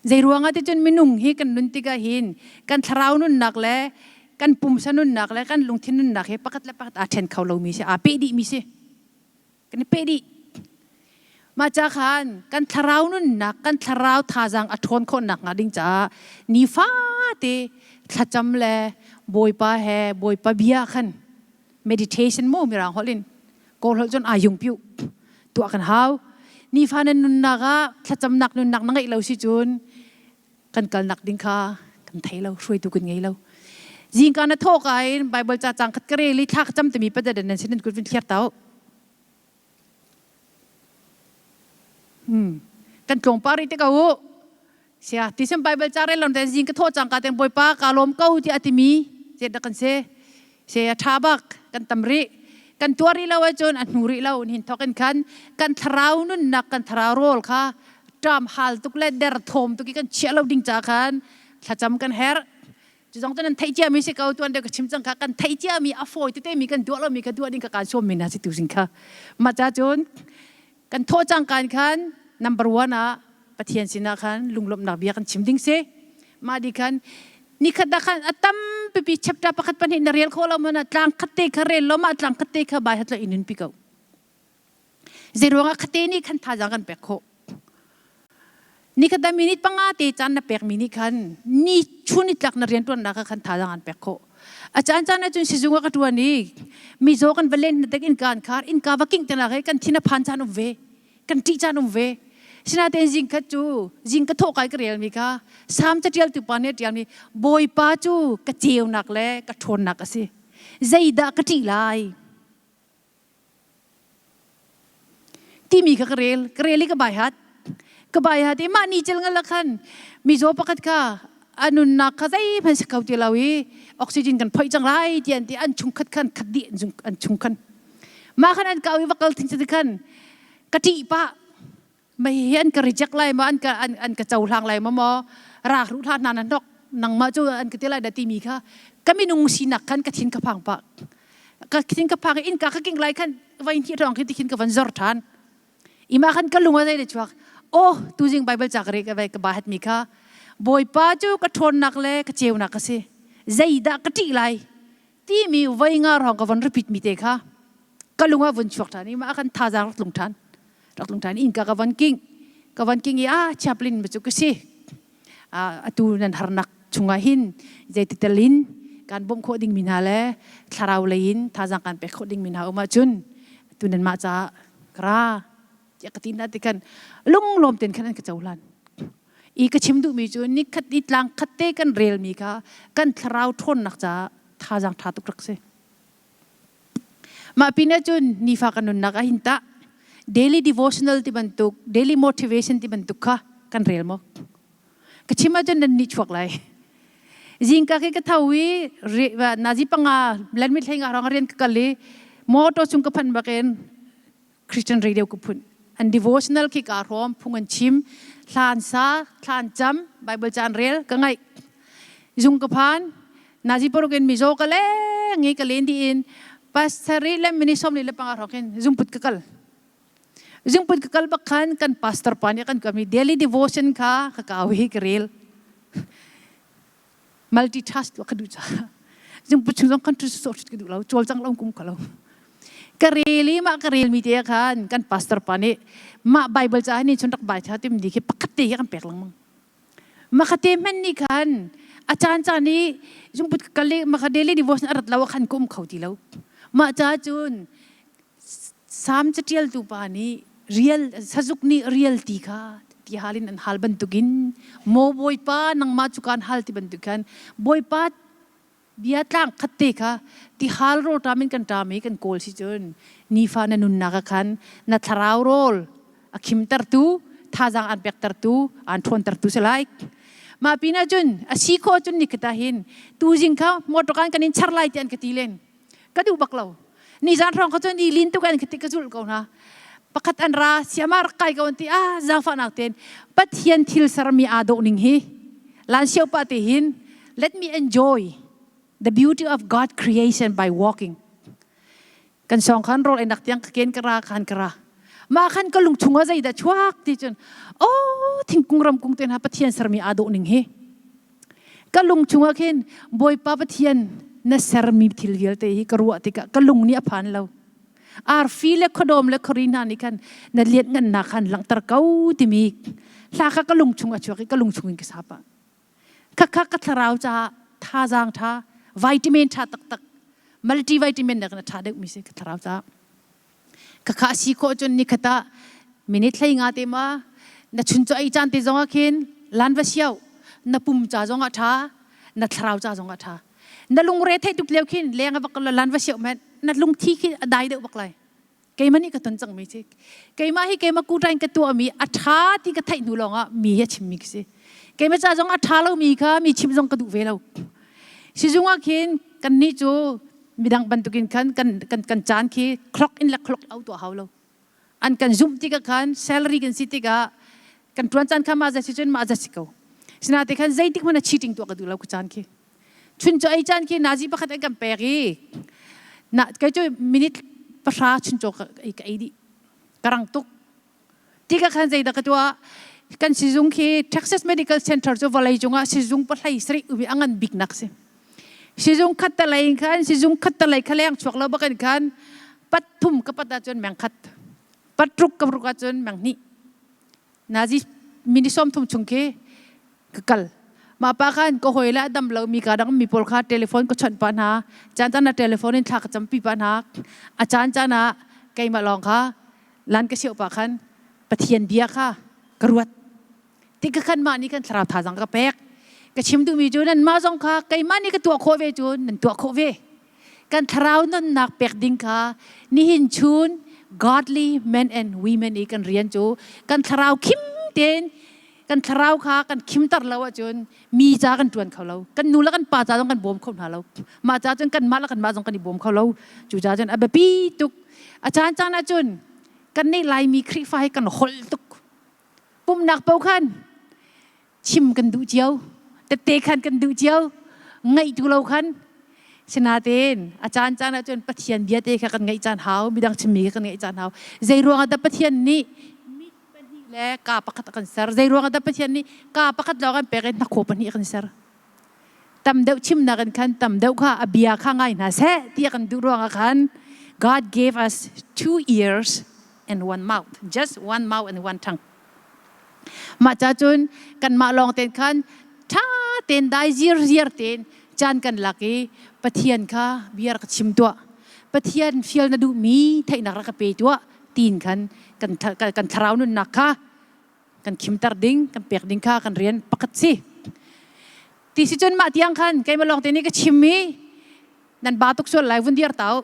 Zeiruangah ticun minung hi kan nun tikah hin kan thlarau nunnak le kan pumsa nunnak le kan lungthin nunnak hi pakhat le pakhat aa ṭhen kho lomi si, aa peh dihmi si. Kan i peh dih. Mah ca khan kan thlarau nunnak, kan thlarau thazaang a ṭhawn khawh nakhnga ding caah nifate thlacam le Bawipa he Bawipa bia khan meditation mu mirang holh in kawl holh cun ayung piu tuah kan hau nifa nan nunnak ah thlacamnak nunnak na ngeih lo si cun kan kalnak ding kha kan thei lo hruaitu kan ngei lo zingka na thawh ka in bible ca cang khat ka rel i thla ka cam timi padadan nan sin nan kut vin thliar tau Hmm. Kan tlawng pa rih te ko u. Sia, ti sem Bible ca rel lon te zing ka thawh cang ka ten Bawipa ka lawm ko ti atimi zet dah kan se. Se a tha bak kan tam rih. Kan tuar rih lo ahcun a hnu rih lo hin thok in khan kan thlarau nunnak kan thlarau rawl kha ṭam hal tuk le der thawm tuk i kan chiah lo ding ca khan thlacam kan herh. Cu zong cu nan theih ciami si ko tuan deuh ka chim cang kha kan theih ciami a fawi tete mi kan duah lomi kha duah ding ka kaan sawm mi hna si tu zing kha. Mah ca cun kan thawh cang kan khan number one ah Pathian sinah khan lunglawmhnak bia kan chim ding si. Mah di khan nikhat dah khan a tam pipi chapter pakhat pahnih na rel khawh lo mana tlang khat te kha rel lo ma tlang khat te kha bai hat lo inun pi ko. Zeiruangah khate nih khan thazaang kan pek khawh. Nikhat ah minute panga te caan na pek mi nih khan ni chun ni tlak na riantuannak kha khan thazaang an pek khawh. A caan caan ahcun sizung ah ka tuan i mizaw kan va len hna in kaan khar innka va kingh te nak he kan thin a phan caan um ve kan ṭih caan um ve. Sinain zing khat cu zing ka thawh kai ka rel mi kha Salm caṭialtu pa nih a ṭial mi Bawipa cu ka ceunak le ka ṭhawnnak a si. Zeidah ka ṭih lai? Timi kha ka rel. Ka rel i ka baihat. Ka baihat i mah ni cel ngal ah khan mizaw pakhat kha a nunnak kha zeihmanh si kho ti lo i oxygen kan phoih cang lai ti an ti an chungkhat khan khat dih an chung khan mah khan an kau i va kal thing khan ka ṭih pah mei hi an ka reject lai maw an ka an, an ka cohlang lai maw maw rak ruh hlah hna nan hnok nangmah cu an ka ti lai dah timi kha ka minung sinak khan ka thin ka phang pah ka thin ka phang in ka ka king lai khan vai hi rong khi tikhin ka van zor than ima khan ka lung a zei le chuak oh tuzing bible ca ka re ka vai ka ba hat mi kha bawipa cu ka ṭhawnnak le ka ceunak ka si zeidah ka ṭih lai timi voi nga rong ka von repeat mi te kha ka lung ah vun chuak ṭhan i mah kan thazaang rak tlung ṭhan rak tlung ṭhan innka ka von king ka von king i ah chaplain ma cu ka si atu nan harnak chungah hin zeititel in kan bawmh khawh ding mi hna le thlarau lei in thazaang kan pek khawh ding mi hna um ahcun atu nan mah caah ka ra tiah ka ti hna ti khan lunglawm ten khan an ka cohlan i ka chim duhmi cu nikhat i tlang khat te kan relmi kha kan thlarau ṭhawnnak caah thazaang ṭha tuk rak si Mah pin ahcun nifa kan nunnak ah hin tah daily devotional ti bantuk daily motivation ti bantuk kha kan rel maw? Ka chim ahcun nan nih chuak lai. Zingka khi ka tho i nazi panga lanmit hlei nga rong rian ka kal i motor chung ka phanh bakin Christian radio ka phun. An devotional khi ka hrawm phung an chim thlan sa thlan cam Bible caan rel ka ngaih zung ka phan nazi paruk in mizaw ka leng i ka len di in pastor le mini som le panga hrawk in zungput ka kal zungput ka kal bak khan kan pastor pa nih kan kami daily devotion kha ka kau hi ka rel multitask ka duh ca zungput chung zong kan tu so ka duh lo chawl cang lo kum ka lo ka rel i mah ka rel mi te khan kan pastor pa nih mah bible ca ni chun rak bai tha tim di khi pakhat te hi kan pek lengmang Makhate hmanh nih khan a caan caan i zungput ka kal i makha daily devotion a rat lo ah khan ka um kho ti lo. Mah ca cun Salm caṭialtu pa nih rial sazuk nih rial ti kha ti hal in an hal bantukin maw Bawipa nangmah cu kaan hal ti bantuk khan Bawipa bia tlang khat te kha ti hal rawl ṭam in kan ṭam i kan kawl si cun nifa na nunnak ah khan na thlarau rawl a khimtertu thazaang aan pektertu aan ṭhawntertu si lai mah pin ah cun a si khawh cun nikhat ah hin tuzing kha motor kan kan in char lai ti an ka ti len ka duh bak lo nizan hrawng kha cun i lin tuk an ka ti ka zulh ko hna pakhat an ra siama rak kai ko an ti ah zaangfahnak ten pathian thil sermi aa dawh ning hi lan sio pa te hin let me enjoy the beauty of God creation by walking kan song khan rol enak tiang ka ken ka ra khan ka ra mah khan ka lung chung ah zeidah chuak ti cun oh thingkung ramkung te hna pathian sermi aa dawh ning hi Ka lung chungah khin Bawipa Pathian na sermi thil vialte hi ka ruah tikah ka lung nih a phan lo. Arfi le khuadawm le khuari hna nih khan na lianhngannak khan langhter ko timi hla kha ka lung chung a chuak i ka lung chung in ka sa pah. Khakha ka thlarau caah thazaang ṭha, vitamin ṭha taktak, multivitamin nak in a ṭha deuhmi si ka thlarau caah. Khakha a si khawh cun nikhat ah minute hlei nga te ma na chun cu ei caan te zong ah khin lan va siau na pum ca zong ah ṭha na thlarau ca zong ah ṭha na lungre theih tuk lio khin leng a vak lan va siau men na lungthi khi a dai deuh bak lai keimah nih ka ton cangmi si keimah hi keimah kuṭain ka tuahmi a ṭha ti ka theih hnu lawngah mi hi a chimmi ka si keimah ca zong a ṭha lomi kha mi chimh zong ka duh ve lo sizung ah khin kannih cu midang bantukin khan kan kan kan caan khi clock in le clock out tuah hau lo an kan zumh tikah khan salary kan si tikah kan tuan caan kha mah zat si cun mah zat si ko sinate khan zeitik hmanh ah cheating tuah ka duh lo ka caan khi. Chuncaw ei caan khi nazi pakhat an kan pek i na kei cu minute 10 chuncaw ka ei ka ei dih. Ka rang tuk. Ti ka khan zeidah ka tuah? Kan sizung khi Texas Medical Center cu vawlei cungah sizung pahlei sarih umi a ngan bik nak si. Sizung khat ta lei khan sizung khat ta lei kha leng chuak lo bakin khan pat thum ka pat ahcun meng khat pat ruk ka ruk ahcun meng hnih Nazi mini som thum chung khi ka kal. Mah pa khan ka hawi le a dam lomi ka dang mi pawl kha telephone ka chawnh pah hna. Caan caan ah telephone in thla ka campi pah hna. A caan caan ah keimah lawng kha lan ka sioh pah khan Pathian bia kha ka ruat. Ti ka khan mah nih khan thlarau thazaang ka pek. Ka chim duhmi cu nanmah zong kha keimah nih ka tuah khawh ve cu nan tuah khawh ve. Kan thlarau nunnak pek ding kha nihin chun godly men and women i kan rian cu kan thlarau khim tein kan thlarau kha kan khimter lo ahcun mi ca kan ṭuan kho lo. Kan nu le kan pa ca zong kan bawm kho hna lo. Mah ca cun kanmah le kanmah zong kan i bawm kho lo. Cu ca cun a biapi tuk. A caan caan ahcun kan nih Laimi Khrihfa hi kan holh tuk. Pumhnak paoh khan chim kan duh cio tette khan kan duh cio ngaih tu lo khan sinain a caan caan ahcun Pathian bia te kha kan ngaih caan hau midang chimmi kha kan ngaih caan hau zei ruangah dah Pathian nih mit pahnih le kaa pakhat a kan ser zei ruangah dah Pathian nih kaa pakhat lawng kan pek i hnakhaw pahnih a kan ser tam deuh chimnak in khan tam deuh kha a bia kha ngai hna seh ti a kan duh ruangah khan God gave us two ears and one mouth just one mouth and one tongue Mah ca cun kanmah lawng tein khan ṭha tein dai zirziar tein caan kan lak i Pathian kha bia rak chim tuah. Pathian fial na duhmi theihnak rak ka pe tuah tiin khan kan, kan thlarau nunnak kha kan khimter ding, kan pek ding kha kan rian pakhat si. Ti si cun mah tiang khan keimah lawng te nih ka chim i nan ba tuk sual lai vun dir tau.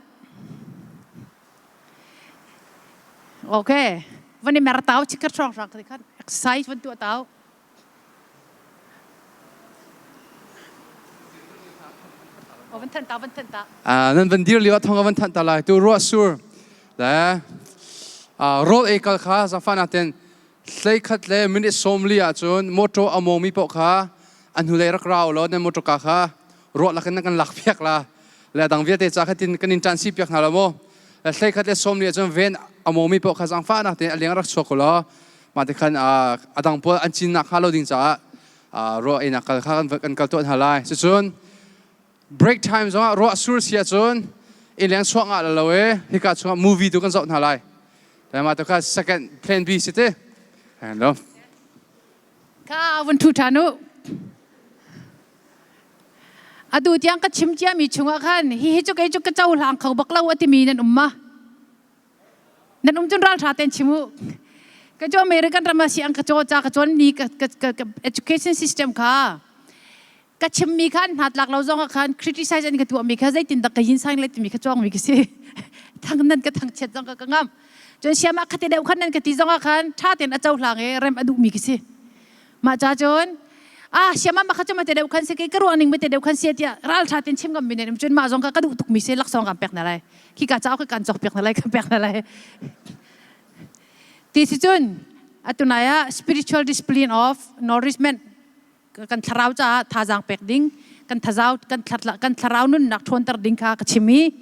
Okay. Van i mer tau chikkhat hrawng hrang khan exercise van tuah tau. Oh, van than ta van than ta. Ah nan van dir lio thong van than ta lai tu ruah sur le rawl ei kal kha zafa na ten hlei khat le minute 40 ahcun motor a mawngmi paoh kha an hnulei rak rau law nan motor ka kha ruah lakin nan kan lak piak la le dang vialte ca kha tin kan in ṭan si piak hna lo mu le hlei khat le 40 ahcun ven a mawngmi paoh kha zaangfahnak tein a leng rak chuak law mah ti khan a dang pawl an cinnak hnga lo ding caah ruah einak kal kha kan kal tuah hna lai cucun break time zongah ruah sur si ahcun innleng chuah ngah lo e hika chungah movie tu kan zoh hna lai mah tu kha second plan B si te hello Ka vun thu ṭhan u. Atu tiang ka chim ciami chungah khan hihi cu kei cu ka cohlang kho bak lo a timi nan um ma? Nan um cun ralṭha tein chim u. Ka cu American ram ah si ang ka caw ca ka cawn mi ka, ka, ka, ka education system kha ka chimmi kha an hnatlak lo zong ah khan criticize an ka tuahmi kha zeitin dah ka yin sang le timi kha cawngmi ka si. Thang nan ka thangchiat zong ka ka ngam. Cun siam ah khati deuh khan nan ka ti zong ah khan ṭha tein a cohlang i rem a duhmi ka si. Mah ca cun ah siam ah makha cu mate deuh khan si ke ka ruah ning mate deuh khan si tiah ral ṭha tein chim ngam mi nen cun mah zong kha ka duh tukmi si laksawng kan pek na lai. Khi ka cauk kan cawk piak na lai kan pek na lai. Ti si cun atunai ah spiritual discipline of nourishment kan thlarau caah thazaang pek ding kan thazau kan kan thlarau nunnak ṭhawnter ding kha ka chim i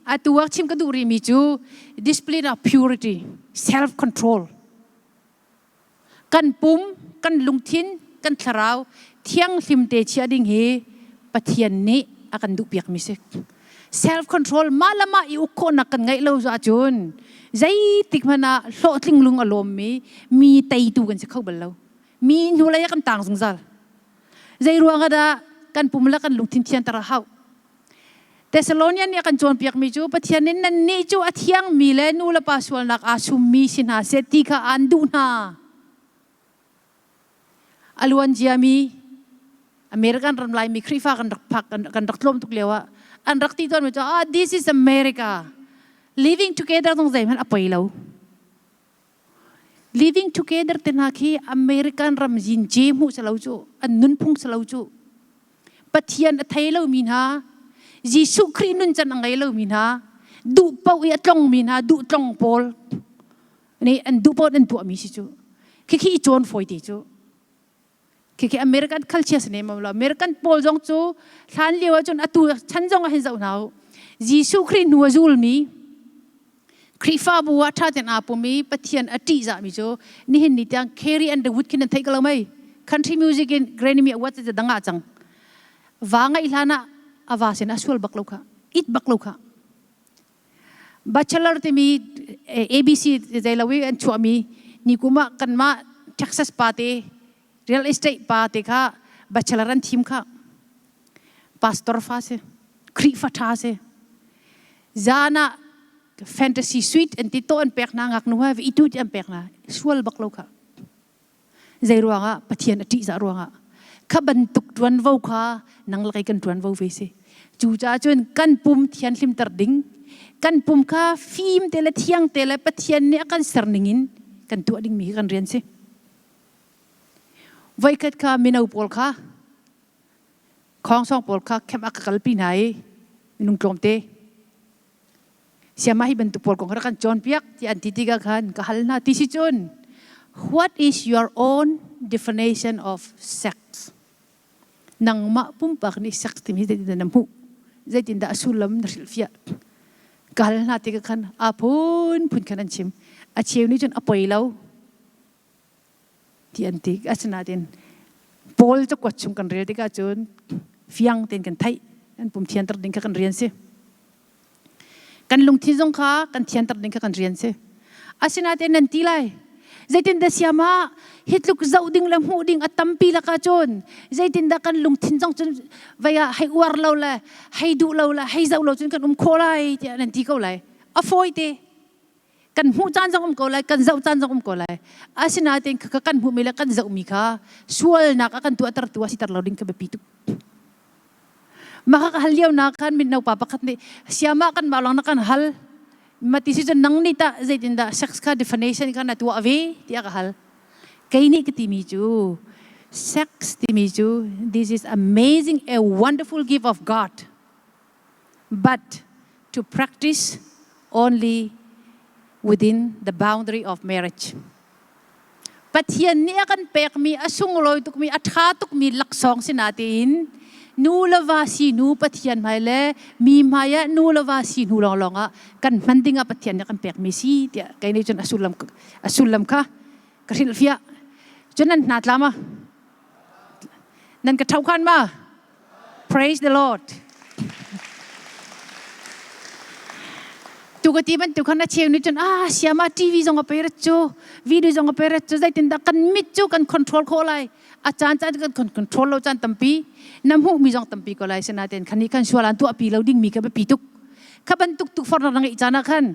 atu ah chim ka duh rihmi cu discipline of purity self control kan pum kan lungthin kan thlarau thianghlim te chia ding hi Pathian nih a kan duhpiak mi si self control mah le mah i uk khawhnak kan ngeih lo ahcun zeitik hmanh ah hlawhtling lung a lawmmi mi teitu kan si kho bal lo Mi hnulei ah kan tang zungzal. Zei ruang ah dah kan pum le kan lungthin thianter a hauh? Thessalonian nih a kan cawnpiakmi cu Pathian nih nannih cu a thiangmi le nu le pa sualnak aa summi si hna seh ti kha aan duh hna. A luan ciami American ram Laimi Khrihfa kan rak phak kan rak tlawm tuk lio ah an rak ti tawnmi cu ah this is America living together zong zeihmanh a poi lo. Living together te hna khi American ram zince hmuh si lo cu, an nunphung si lo cu. Pathian a thei lomi hna, Jesuh Khrih nuncan a ngei lomi hna, duh paoh i a tlongmi hna, duh tlong pawl nih an duh paoh an tuahmi si cu. Khikhi i cawn fawi te cu. Khikhi American culture si ne lo. American pawl zong cu hlan lio ahcun atu chan zong ah hin zoh hna u. Jesuh Khrih hnu a zulmi Khrihfabu ah ṭha tein aa pum i Pathian a ṭihzahmi cu nihin ni tiang Carrie Underwood khin nan theih ko lo mei? Country music in Grammy Award te dang ah cang. Va ngaih hlan ah a va sin a sual bak lo kha. It bak lo kha. Bachelor timi ABC zei lo i an chuahmi ni kum ah kanmah Texas pa te real estate pa te kha bachelor an thim kha. Pastor fa si. Khrihfa ṭha si. Zan ah fantasy suite an ti to an pek hna ngaknu ha itu ti an pek hna sual bak lo kha zei ruangah Pathian a ṭihzah ruangah kha bantuk ṭuanvo kha nang le kei kan ṭuanvo ve si cu caah cun kan pum thianhlimter ding kan pum kha fim te le thiang te le Pathian nih a kan ser ning in kan tuah dingmi hi kan rian si voikhat kha mino pawl kha Khongsong pawl kha camp ah ka kalpi hna i minung tlawmte siama hi bantuk pawl kong rak kan cawnpiak ti an ti tikah khan ka hal hna ti si cun what is your own definition of sex nangmah pumpak nih sex timi hi zeitindah na hmuh zeitindah a sullam na hrilhfiah ka hal hna tikah khan a phunphun khan an chim a cheu nih cun a poi lo ti an ti. Asinain Paul cakuat chung kan rel tikah cun fiang tein kan theih. Kan pum thianter ding kha kan rian si. Kan lungthin zong kha kan thianter ding kha kan rian si. Asinain nan ti lai. Zeitindah siam ah hi tluk zoh ding le hmuh ding a tampi lakah cun zeitindah kan lungthin zong cun vei ah hei uar lo le hei duh lo le hei zoh lo cun kan um khawh lai tiah nan ti ko lai. A fawi te. Kan hmuh caan zong um ko lai, kan zoh caan zong um ko lai. Asinain kha kan hmuhmi le kan zohmi kha sualnak a kan tuahtertu a siter lo ding kha biapi tuk. Mah kha ka hal lio na khan mino pa pakhat nih siamah kan mah lawng na kan hal. Mati si cun nang nih tah zeitindah sex kha definition kha na tuah ve tiah ka hal. Kei nih ka timi cu sex timi cu this is amazing a wonderful gift of God. But to practice only within the boundary of marriage. Pathian nih a kan pekmi a sunglawi tukmi a ṭha tukmi laksawng si natein nu le va si hnu Pathian hmai le mi hmai ah nu le va si hnu lawnglawng ah kan hman ding ah Pathian nih a kan pekmi si tiah kei nih cun a sullam a sullam kha ka hrilhfiah. Cun nan hna tla ma? Nan ka ṭho khan ma? Praise the Lord. Tu ka ti bantuk khan a cheu nih cun ah siama TV zong a pe rat cu video zong a pe rat cu zeitindah kan mit cu kan control khawh lai a caan caan kan control lo caan tampi na hmuh mi zong tampi ko lai sinain khan nih khan sual an tuahpi lo ding mi kha biapi tuk kha bantuk tukforhnak na ngeih caan ah khan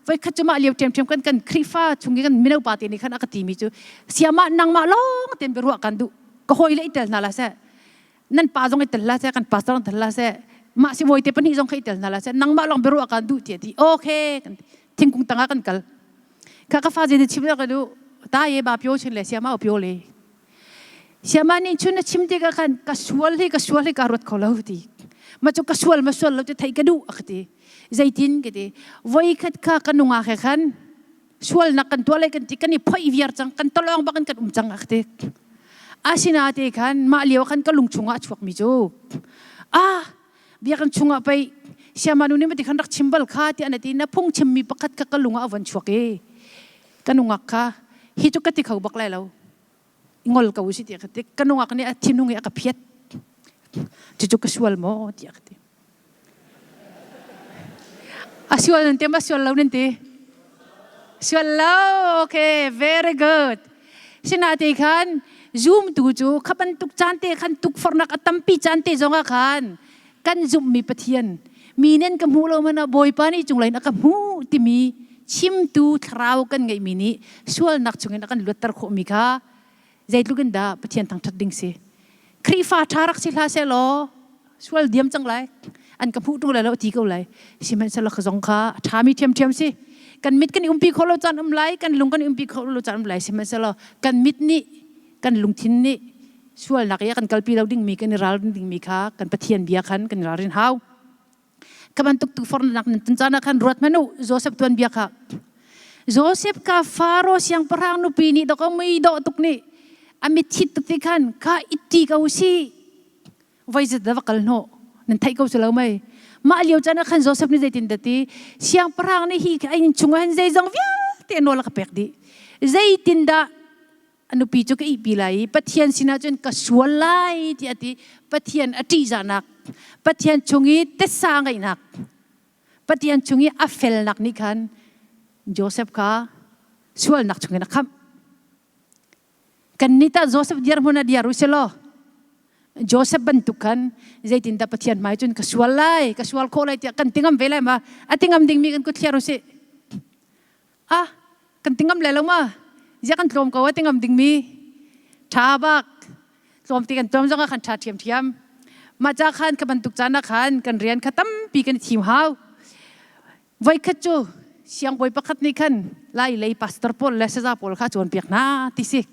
voi khat cu mah lio ṭhiamṭhiam kan kan Khrihfa chung i kan mino pa te nih khan a ka ti mi cu siama nangmah lawng ten biaruah kan duh ka hawi le i tel hna la seh Nan pa zong i tel hlah seh, kan pastor zong tel hlah seh, mah sibawi te pahnih zong kha i tel hna hlah seh, nangmah lawng biaruah kan duh tiah ti. Okay, kan ti. Thingkung tangah kan kal. Kha ka fa je chim ka du ta ye ba pyo chin le siama o pyo le. Siama nih chun na chim tikah khan ka sual hi ka sual hi ka ruat kho lo ti. Ma cu ka sual ma sual lo ti thei ka duh a ka ti. Zeitin ka ti. Voi khat kha ka nungak he khan sualnak kan tuah lai kan ti kan i phoih viar cang kan tolong bak in kan um cang a ti asinate khan mah lio khan ka lung chungah a chuakmi cu ah biakinn chungah pei siama nu nih mati khan rak chim bal kha ti an ti na phung chimmi pakhat kha ka lung ah a von chuak i ka nungak kha hi cu ka ti kho bak lai lo ngol ko si ti ka ti ka nungak nih a thinhung i a ka phiat cucu ka sual maw tiah ka ti A sual nan ti ma sual lo nan ti? Sual lo. Okay, very good. Sinate khan Zoom tu cu kha bantuk caan te khan tukforhnak a tampi caan te zong ah khan kan zumhmi Pathian mi nen ka hmuh lo mana Bawipa nih cunglei in a ka hmuh timi chimtu thlarau kan ngeihmi nih sualnak chungin a kan luatter khawhmi kha zeitluk in dah Pathian thangṭhat ding si. Khrihfa ṭha rak si hlah seh law sual diam cang lai an ka hmuh ṭung lai lo ti ko lai sihmanhsehlaw ka zong kha a ṭhami ṭhiamṭhiam si kan mit kan i umpi khawh lo caan um lai kan lung kan i umpi khawh lo caan um lai sihmanhsehlaw kan mit nih kan lungthin nih sualnak i a kan kalpi lo dingmi kan i ralrin dingmi kha kan Pathian bia khan kan i ralrin hau Kha bantuk tukforhnak nan ton caan ah khan ruat hmanh u Joseph tuanbia kha. Joseph ka Faro siangpahrang nupi nih dok mui dawh tuk nih. A mitthit tuk ti khan kha itti ko si. Voi zat dah va kal hnawh. Nan theih ko si lo mei. Mah lio caan ah khan Joseph nih zeitin dah ti siangpahrang nih hi a inn chungah hin zeizong vialte nawl a ka pek dih. Zeitin dah a nupi cu ka ihpi lai i Pathian sinah cun ka sual lai tiah a ti. Pathian a ṭihzahnak, Pathian chung i tessa a ngeihnak, Pathian chung i a felnak nih khan Joseph kha sualnak chungin a khamh. Kannih tah Joseph dirhmun ah diar u sih law Joseph bantuk khan zeitindah Pathian hmai cun ka sual lai, ka sual khawh lai tiah kan ti ngam ve lai ma? A ti ngam dingmi kan kut thliar u sih. Ah, kan ti ngam lai lo ma? Ziah kan tlawm ko a ti ngam dingmi. Ṭha bak. Tlawm ti kan tlawm zong ah khan ṭha ṭhiamṭhiam. Mah ca khan ka bantuk caan ah khan kan rian kha tampi kan i thim hau. Voikhat cu siangbawi pakhat nih khan Lai lei pastor pawl le saza pawl kha a cawnpiak hna ti si.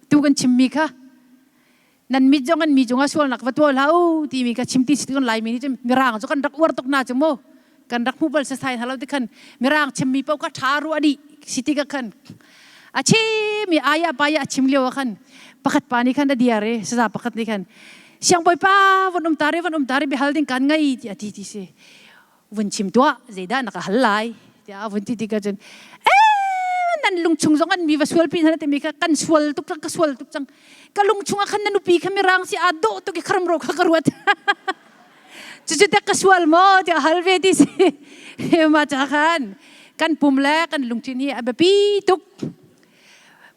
Tu kan chimmi kha nan mit zong an mi cungah sualnak va tuah hlah u timi kha chim ti si kan Laimi nih cun mirang cu kan rak uar tuk hna cu mu kan rak hmu bal sasai hna lo ti khan mirang chimmi paoh kha ṭha ruah dih si ti ka khan a chim i aya paya a chim lio ah khan pakhat pa nih khan a diar i saza pakhat nih khan siangbawipa von um ta ri von um ta ri biahal ding kan ngei ti a ti ti si vun chim tuah zeidah na ka hal lai tiah a vun ti tikah cun ee nan lungchung zong an mi va sual pi hna timi kha kan sual tuk cang ka sual tuk cang ka lungchung ah khan na nupi kha mirang si aa dawh tuk i kharam ro kha ka ruat cucu tek ka sual maw tiah hal ve ti si ma cha khan kan pum le kan lungthin hi a biapi tuk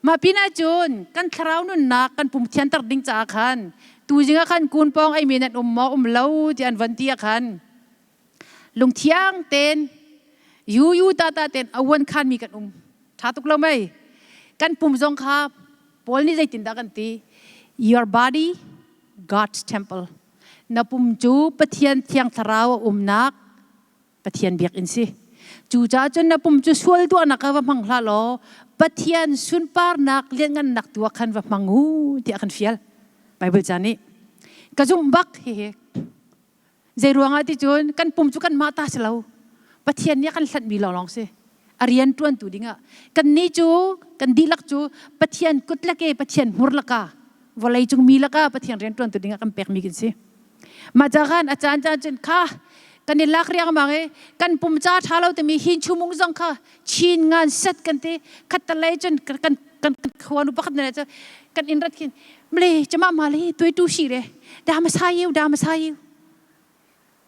mah pinah cun kan thlarau nunnak kan pum thianter ding caah khan tuzing ah khan kun pawng ei mi nan um maw um lo ti an van ti ah khan Lungthiang tein yu ta ta tein awan khan mi kan um. Tha tuk lo mei. Kan pum zong kha Paul nih zeitindah kan ti? Your body God's temple. Na pum cu Pathian thiang thlarau a umnak Pathian biakinn si. Cucaah cun na pum cu sual tuahnak ah va hmang hlah law Pathian sunparnak lianngannak tu ah khan va hmang u tiah kan fial. Bible ca nih. Ka zumh bak hihi. Zei ruangah ti cun kan pum cu kanmah ta si lo. Pathian nih a kan hlanhmi lawnglawng si. A rian ṭuantu dingah. Kannih cu kan dihlak cu Pathian kut lake Pathian hmur laka vawlei cung mi laka Pathian rian ṭuantu dingah kan pekmi kan si. Mah ca khan a caan caan cun kha kan i lak riangmang i kan pum ca ṭha lo timi hin chumung zong kha chin ngan set kan ti khattalei cun kan kan kan khuanu pakhat ne cu kan in rat khin mle chama ma le tuai tu shi re da ma sa yu da ma sa yu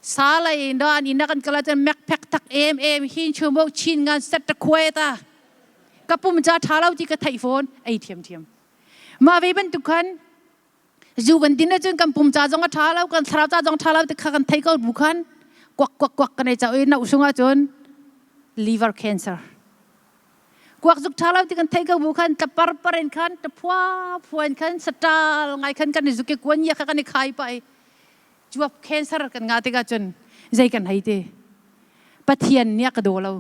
sa lai in an in kan kala cun mek phek tak em em hin chu mo chin ngan set ta khuai ta ka pum cha tha lo ti ka thai phone ei thiam thiam ma ve ban tu khan zu kan din cun kan pum ca zong a tha lo kan thlarau ca zong tha lo ti kha kan thei ko bu khan kwak kwak kwak kan ei chau i nau sungah cun liver cancer kuak zuk ṭha lo ti kan theih ko bu khan tlapar par in khan taphua phua in khan saṭal ngai khan kan i zuk i kuan ia kha kan i khai pah i cuap cancer kan ngah tikah cun zei kan hei ti Pathian nih a ka daw lo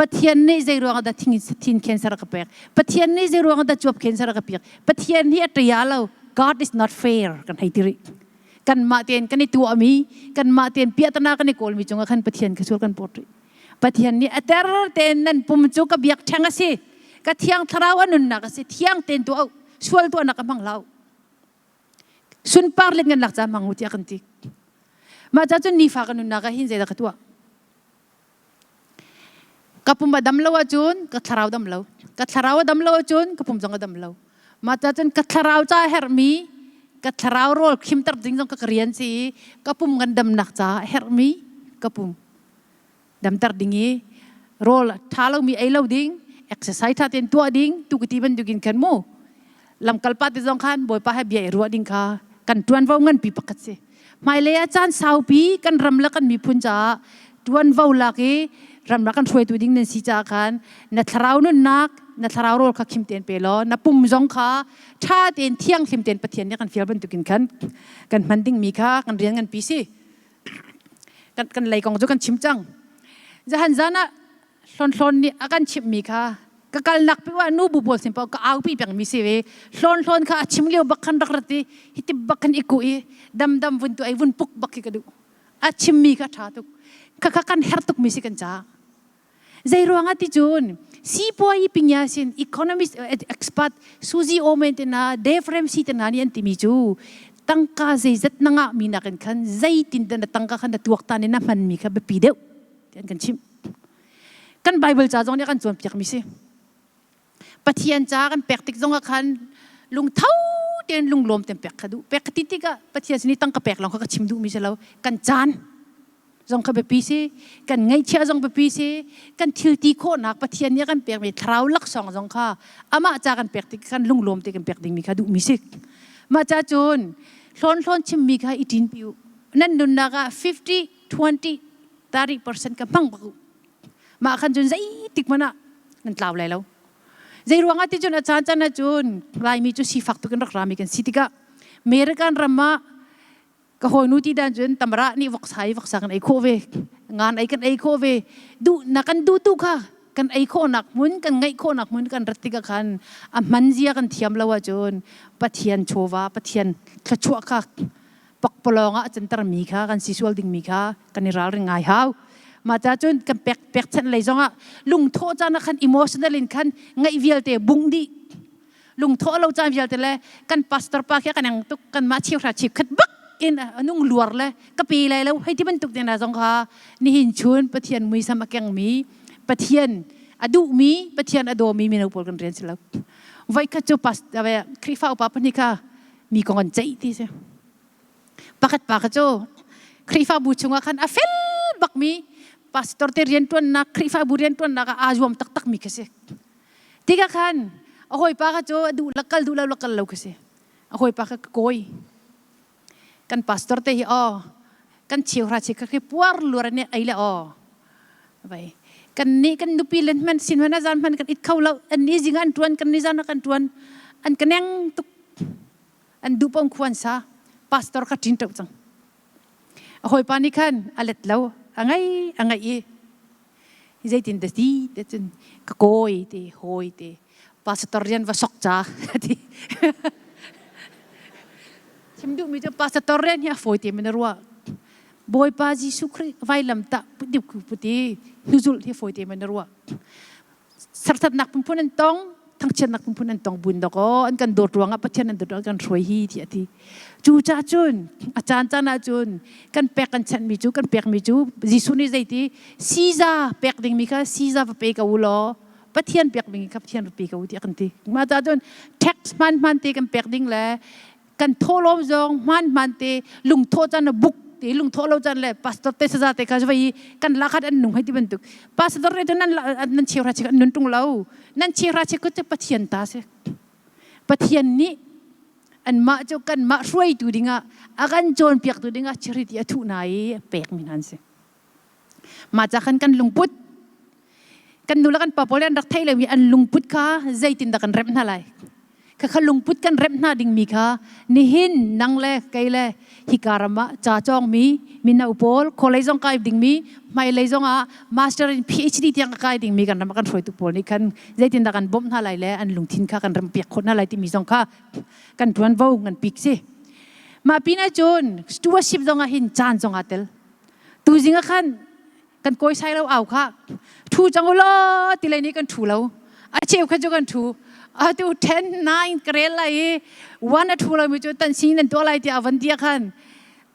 Pathian nih zei ruang dah thin thin cancer a ka pek Pathian nih zei ruang dah cuap cancer a ka pek Pathian hi a ṭia lo God is not fair kan hei ti rih kanmah tein kan i tuahmi kanmah tein piahtana kan i kawlmi cungah khan Pathian kha sual kan pawt rih Pathian nih a ter tein nan pum cu ka biak ṭheng a si. Ka thiang thlarau a nunnak a si. Thiang tein tuah u. Sual tuahnak a hmang hlah u. Sunpar let ngan lak ca hmang u tiah kan ti. Mah ca cun nifa ka nunnak ah hin zeidah ka tuah? Ka pum a dam lo ahcun ka thlarau dam lo. Ka thlarau a dam lo ahcun ka pum zong a dam lo. Mah ca cun ka thlarau ca herhmi ka thlarau rawl khimter ding zong ka ka rian si i ka pum ngandamnak caah herhmi ka pum damter ding i rawl ṭha lomi ei lo ding exercise ṭha tein tuah ding tu ka ti bantukin khan mu lamkal pa te zong khan bawipa he bia i ruah ding kha kan ṭuanvo nganpi pakhat si hmailei ah caan saupi kan ram le kan miphun caah ṭuanvo lak i ram rak kan hruaitu ding nan si caah khan na thlarau nunnak na thlarau rawl kha khim tein pe law na pum zong kha ṭha tein thianghlim tein Pathian nih kan fial bantukin khan kan hman dingmi kha kan rian nganpi si kan kan lei kong cu kan chim cang zahan zan ah hlawn nih a kan chimhmi kha ka kalnak pi wa nu bu pawl sin paoh ka aupi pengmi si ve hlawn hlawn kha a chim lio bak khan rak rat i hiti bak khan i ku i dam dam vun tu ai vun puk bak khi ka duh a chimmi kha tha tuk kha kha kan her tuk mi si kan ca zei ruangah ti cun Sipuai pingya sin economist expert Suzy Omen te na Dave Ramsey te na nih an timi cu tangka zeizat na ngah mi nakin khan zeitin dah na tangka khan na tuaktan in na hman mi kha biapi deuh ti an kan chimh. Kan Bible ca zong nih a kan cawnpiak mi si. Pathian ca kan pek tik zong ah khan lungtho tein lunglawm tein pek kha duh. Pek ka ti tikah Pathian sin i tangka pek lawng kha ka chim duhmi si lo. Kan caan zong kha biapi si, kan ngaihchiah zong biapi si, kan thil ti khawhnak Pathian nih a kan pekmi thlarau laksawng zong kha amah ca kan pek tik khan lunglawm te kan pek dingmi kha duhmi si. Mah ca cun hlawn hlawn chimmi kha i ṭinpi u. Nan nunnak ah 50, 20, 30% ka hmang bak u. Mah khan cun zeitik hmanh ah nan tlau lai lo. Zei ruangah ti cun a caan caan ahcun Laimi cu sifak tuk in rak rami kan si tikah American ram ah ka hawinu ti dan cun tamara nih voksa i voksa kan ei khawh ve ngan ei kan ei khawh ve duh na kan duh tu kha kan ei khawhnak hmun kan ngeih khawhnak hmun kan rat tikah khan a hman zia kan thiam lo ahcun Pathian chawva Pathian thluachuah kha pakpalawng ah a cantermi kha kan si sual dingmi kha kan i ralring ngai hau. Mah ca cun kan pek pekchanh lei zongah lungthawh caan ah khan emotional in khan ngaih vialte bung dih. Lungthawh lo caan vialte le kan pastor pa khi kan eng tuk kan mah cheuhra cheukhat bak in nung luar le ka pe lai lo hei ti bantuk te na zong kha nihin chun Pathian muisam a kengmi Pathian a duhmi Pathian a dawmi mino pawl kan rian si lo. Voi khat cu pastor Khrihfa upa pahnih kha mi kong an ceih ti si. Pakhat pa kha cu Khrihfabu chungah khan a fel bakmi pastor te rianṭuannak Khrihfabu rianṭuannak ah aa zuam taktakmi kha si. Tikah khan a hawipa kha cu a duh la kal duh lo la kal lo kha si. A hawipa kha ka kawi. Kan pastor te hi aw kan cheuhra che kha khi puar luar ne ei le aw. Vai kan nih kan nupi len hman sin hman azan hman kan it kho lo an ni zing an tuan kan ni zan kan tuan an ka neng tuk an duh pong khuan sa pastor kha ṭin ṭeuh cang a hawipa nih khan a let lo a ngai a ngaih i zeitin da ti te cun ka kawi ti hawi ti pastor rian va sok ca ti chim duhmi cu pastor rian hi a fawi te men ruah Bawipa Jesuh Khrih vailam tah puti hnuzulh hi fawi te men ruah serthatnak phunphun an tong thangchiatnak phunphun an tong bun dok aw an kan dawt ruangah Pathian an dawt ruangah kan hruai hi ti a ti cu ca cun a caan caan ah cun kan pek kan chanhmi cu kan pekmi cu Jesuh nih zeiti siza pek dingmi kha siza va pe ko u law Pathian pek ding kha Pathian va pe ko u ti a kan ti mah ca cun tax hman hman te kan pek ding le kan thawhlawm zong hmaan hmaan te lungthawh caan ah buk te lungthawh lo caan le pastor te saza te kha vai kan lakhat an nung hei ti bantuk pastor te nan nan cheuhra chek an nun tung lo nan cheuhra chek cu pathian ta si pathian nih anmah cu kanmah hruaitu dingah a kan cawnpiaktu dingah charity a thuh na i pek mi hna an si Mah ca khan kan lungput kan nu le kan pa pawl an rak theih lomi an lungput kha zeitindah kan remh hna lai khakha lungput kan remh hna dingmi kha nihin nang le kei le hika ram ah ca cawngmi mino pawl khualei zong kai dingmi hmailei zong ah master in PhD tiang a kai dingmi kan ram ah kan hruaitu pawl nih khan zeitindah kan bawmh hna lai le an lungthin kha kan rempiak khawh hna lai timi zong kha kan ṭuanvo ngan pik si mah pin ahcun stewardship zong ah hin caan zong aa tel Tuzing ah khan kan kawi sai lo au kha ṭhu cang u law ti lei nih kan ṭhu lo. A cheu kha cu kan ṭhu. Atu 10 9 ka rel lai i one a ṭhu lomi cu tan sing nan tuah lai tiah a van ti ah khan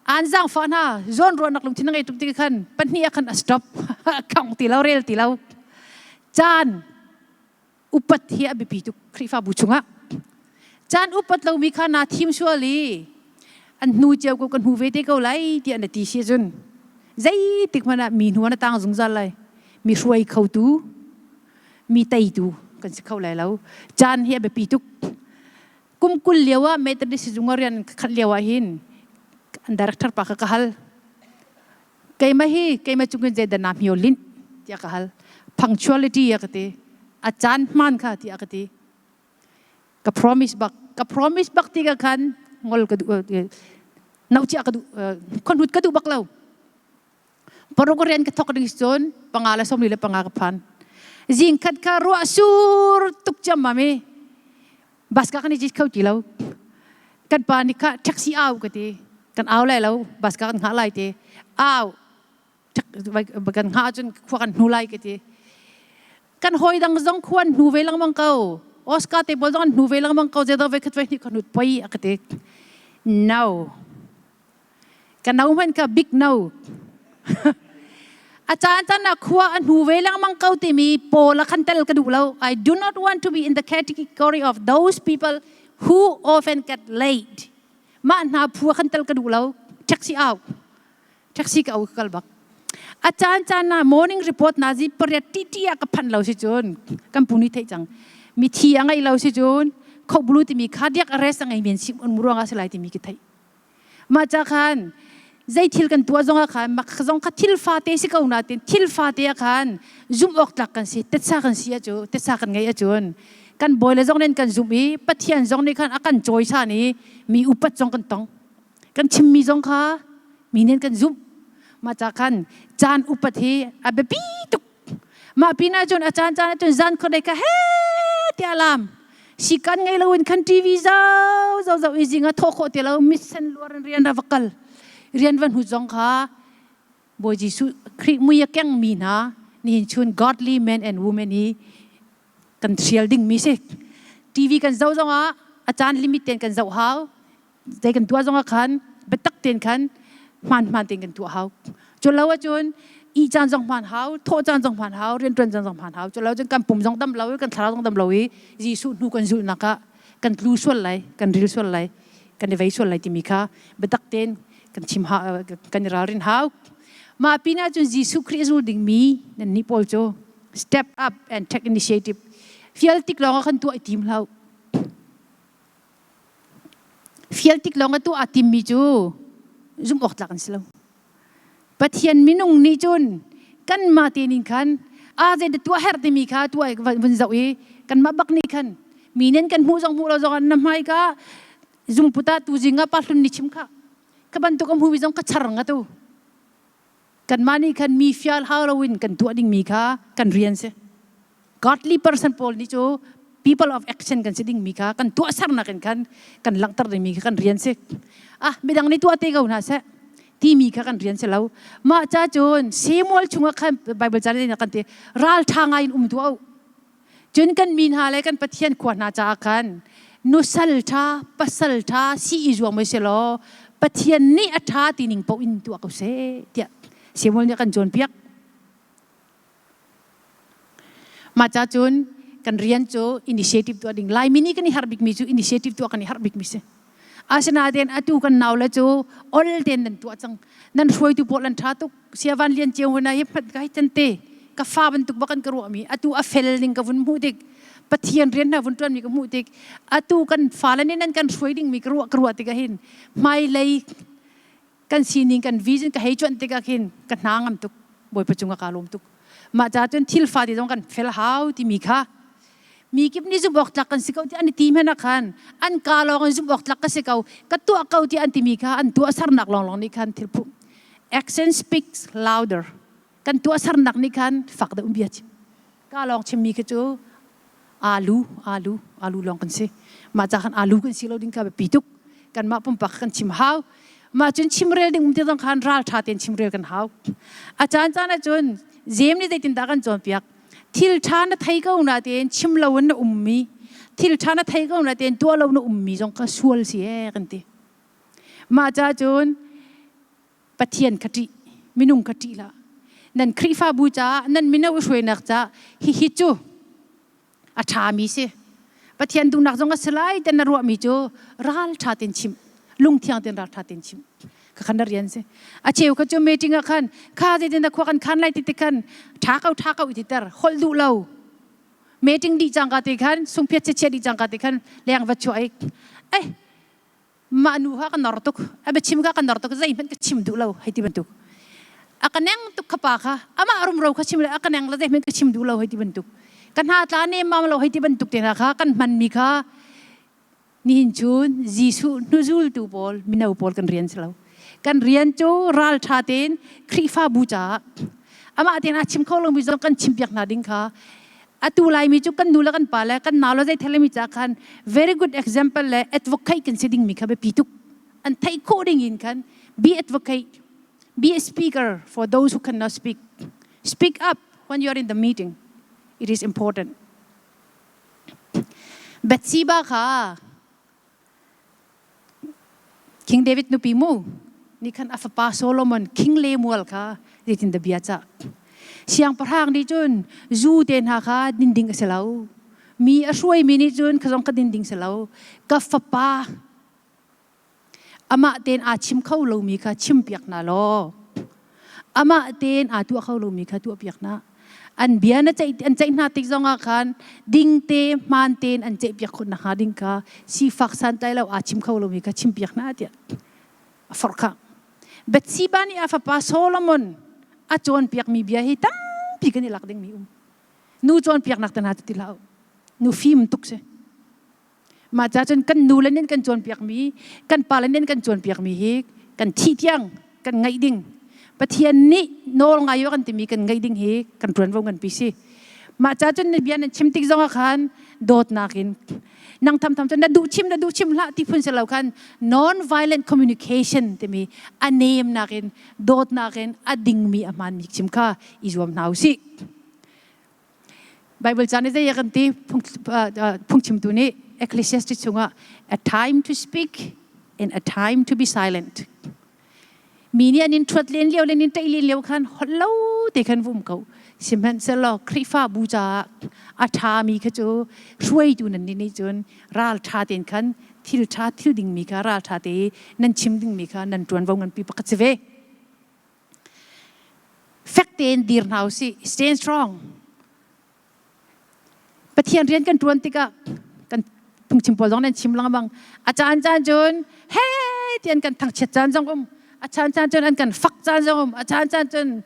an zaangfah hna zawn ruahnak lungthin a ngei tuk ti khan pahnih ah khan a stop khong ti lo rel ti lo caan upat hi a biapi tuk Khrihfabu chungah. Caan upat lomi kha naa thim sual i an hnu cio ko kan hmu ve te ko lai tiah na ti si cun zeitik hmanh ah mi hnu ah na tang zungzal lai. Mi hruai khotu, mi teitu kan si kho lai lo. Caan hi a biapi tuk. Kum 20 lio ah Methodist sizung ah rian ka khat lio ah hin an director pa kha ka hal. Keimah hi keimah cung in zeidah naa hmio linh tiah ka hal. Punctuality a ka ti. A caan hmaan kha tiah a ka ti. Ka promise bak. Ka promise bak ti ka khan ngol ka duh nauchiah ka duh khonhut ka duh bak lo. Paruk rian ka thok ding cun panga le 45 ka phan. Zing khat kha ruah sur tuk ciam mami. Bus ka kan i cit kho ti lo. Kan pa nih kha taxi au ka ti. Kan au lai lo, bus ka kan hngah lai ti. Au kan hngah ahcun khua kan hnu lai ka ti. Kan hawi dang zong khuan hnu ve lengmang ko. Oscar te pawl zong an hnu ve lengmang ko. Zeidah ve khat ve hnih ka hnut poi a ka ti. No. Ka no hmanh ka big no. A caan caan ah khua a hnu ve lengmang ko timi pawl a khan tel ka duh lo. I do not want to be in the category of those people who often get late. Mah hna phu a khan tel ka duh lo. Taxi out. Taxi ka au ka kal bak. A caan caan ah morning report na zi pariat ti ah ka phanh lo si cun kan pu nih theih cang. Mithi a ngeih lo si cun khoblu timi cardiac arrest a ngei men si un ruang ah si lai timi ka theih. Mah ca khan zei thil kan tuah zong ah khan mak zong kha thil fate si ko nain thil fate ah khan zumh awk tlak kan si tetsa kan si ahcu tetsa kan ngeih ahcun kan bawi le zong nih kan zumh i Pathian zong nih khan a kan cawisan i mi upat zong kan tong kan chimmi zong kha mi nih kan zumh mah ca khan caan upat hi a biapi tuk Mah pinah cun a caan caan ahcun zan khuadei kha he tiah lam sikan ngei loin khan TV zau zau zau i zing ah thawh khawh ti lo mitsen luar in rian ra va kal rian va hnut zong kha Bawi Jesuh Khrih mui a keng mi hna nihin chun godly men and women hi kan hrial ding mi si TV kan zoh zong ah a caan limit ten kan zoh hau zei kan tuah zongah khan biatak tein khan hmaan hmaan tein kan tuah hau. Cu lo ahcun ih caan zong hmaan hau, thawh caan zong hmaan hau, rianṭuan caan zong hmaan hau. Cu lo cun kan pum zong dam lo i kan thlarau zong dam lo i Jesuh hnu kan zulhnak ah kan tlu sual lai, kan ril sual lai, kan i vei sual lai timi kha biatak tein kan chim ha, kan i ralrin hau. Mah pinah cun Jesuh Khrih zul dingmi nan nih pawl cu step up and take initiative. Fial tik lawng ah khan tuah i tim hlah. Fial tik lawng a tuah aa timmi cu zumh awk tlak an si lo. Pathian minung nih cun kanmah te ning khan a zei dah tuah herh timi kha tuah vun zoh i kanmah bak nih khan mi nen kan hmuh zong hmuh lo zong na hmai ka zungput ah tuzing ah pa hlun ni chim kha ka bantuk a hmumi zong ka char nga tu kanmah nih khan mi fial hau loin kan tuah dingmi kha kan rian si. Godly person pawl nih cu people of action kan si dingmi kha kan tuahsernak in khan kan langhter dingmi kha kan rian si. Ah midang nih tuah te ko hna seh timi kha kan rian si lo. Mah ca cun Samuel chungah khan Bible ca nih kan ti ral ṭha ngai in um tuah u. Cun kan mi hna le kan Pathian khua hna caah khan nusal ṭha pasal ṭha si i zuam si law Pathian nih a ṭha ti ning paoh in tuah ko seh tiah Samuel nih a kan cawnpiak. Mah ca cun kan rian cu initiative tuah ding. Laimi nih kan i harh bikmi cu initiative tuah kan i harh bikmi si. Asinain atu kan naule cu ol tein nan tuah cang. Nan hruaitu pawl an ṭha tuk. Siavan Lian Ceu hna hi hmat ka hi can te. Ka fa bantuk bak an ka ruahmi. Atu a fel ning ka vun hmuh tik. Pathian rian hna vun ṭuanmi ka hmuh tik. Atu kan fale nih nan kan hruai dingmi ka ruah ka ruah tik ahhin hmailei kan sining kan vision ka hei cuanh tikah khin ka hna ngam tuk bawipa cungah kaa lawm tuk mah ca cun thil fa ti zong kan fel hau timi kha mi kip nih zumh awk tlak kan si ko ti an i ti hmanh ah khan an ka lawng in zumh awk tlak ka si ko ka tuah ko ti an timi kha an tuahsernak lawnglawng nih khan thil phu action speaks louder kan tuahsernak nih khan fak deuh in bia chim ka lawng chimmi khi cu alu alu alu lawng kan si mah ca khan alu kan si lo ding kha biapi tuk kanmah pumpak kan chim hau mah cun chimrel ding um ti zong khan ral ṭha tein chimrel kan hau a caan caan ah cun jem nih zeitindah kan cawnpiak thil ṭha na thei ko na tein chim lo in na ummi thil ṭha na thei ko na tein tuah lo na ummi zong kha sual si ee kan ti mah ca cun Pathian kha ṭih, minung kha ṭih hlah. Nan Khrihfabu caah, nan mino i hruainak caah hihi cu a ṭhami si. Pathian duhnak zong a si lai ti na ruahmi cu ralṭha tein chim, lungthiang tein ralṭha tein chim. Kha khan na rian si. A cheu kha cu meeting ah khan kha zeitin dah khua kan khan lai ti ti khan ṭha ko ṭha ko i titer, holh duh lo. Meeting dih cangka ti khan sungphiat chiat dih cangka ti khan leng va chuah i eh mah nu kha ka nor tuk a biachim kha ka nor tuk zeihmanh ka chim duh lo hei ti bantuk a ka neng tuk kha pa kha amah rumro kha chim le a ka neng le zeihmanh ka chim duh lo hei ti bantuk ka hna tla nemmam lo hei ti bantuk te hna kha kan hmanmi kha nihin cun Jesuh hnuzultu pawl mino pawl kan rian si lo kan rian cu ralṭha tein Khrihfabu caah amah tein a chim kho lomi zong kan chimpiak hna ding kha atu Laimi cu kan nu le kan pa le kan nau le zei thei mi ca khan very good example le advocate kan si dingmi kha biapi tuk an theih khawh ding in khan be advocate be a speaker for those who cannot speak speak up when you are in the meeting. It is important. Bathsheba kha King David nupi mu nih khan a fapa Solomon King Lemuel kha zeitin dah bia cah. Siangpahrang nih cun zu te hna kha din ding a si lo. Mi a hruaimi nih cun kha zong ka din ding si lo. Ka fapa Amah tein aa chim kho lomi kha chimpiak hna law amah tein aa tuah kho lomi kha tuahpiak hna. An bia na ceih an ceih hna tik zongah khan ding te hmaan tein an ceihpiak khawh nakhnga ding kha sifak santlai lo aa chim kho lomi kha chimpiak hna tiah a forh kha. Bathsheba nih a fapa Solomon a cawnpiakmi bia hi tampi kan i lak dingmi um. Nu cawnpiaknak te hna cu ti hlah u. Nu fim tuk si. Mah ca cun kan nu le nih kan cawnpiakmi, kan pa le nih kan cawnpiakmi hi kan thih tiang kan ngaih ding. Pathian nih nawl ngai kan timi kan ngaih ding hi kan ṭuanvo nganpi si. Mah ca cun na bia nan chim tik zongah khan dawtnak in nang tham tham cun na duh chim na duh chim hlah ti phun si lo khan non-violent communication timi a nemnak in dawtnak in a dingmi a hmaanmi chim kha i zuam hna u sih. Bible caan i zei kan ti phungchimtu nih Ecclesiastes chungah a time to speak and a time to be silent. Mi nih an in ṭhuat len lio le in ṭaih len lio khan holh lo te khan vum ko. Sihmanhsehlaw Khrihfabu caah a ṭhami kha cu hruaitu nan nih nih cun ral ṭha tein khan thil ṭha thil dingmi kha ral ṭha te nan chim dingmi kha nan ṭuanvo nganpi pakhat si ve. Fek tein dir hna usih. Stand strong. Pathian rian kan ṭuan tikah kan phungchim pawl zong nan chim lengmang. A caan caan cun he ti an kan thangchiat caan zong um. A caan caan cun an kan fak caan zong um. A caan caan cun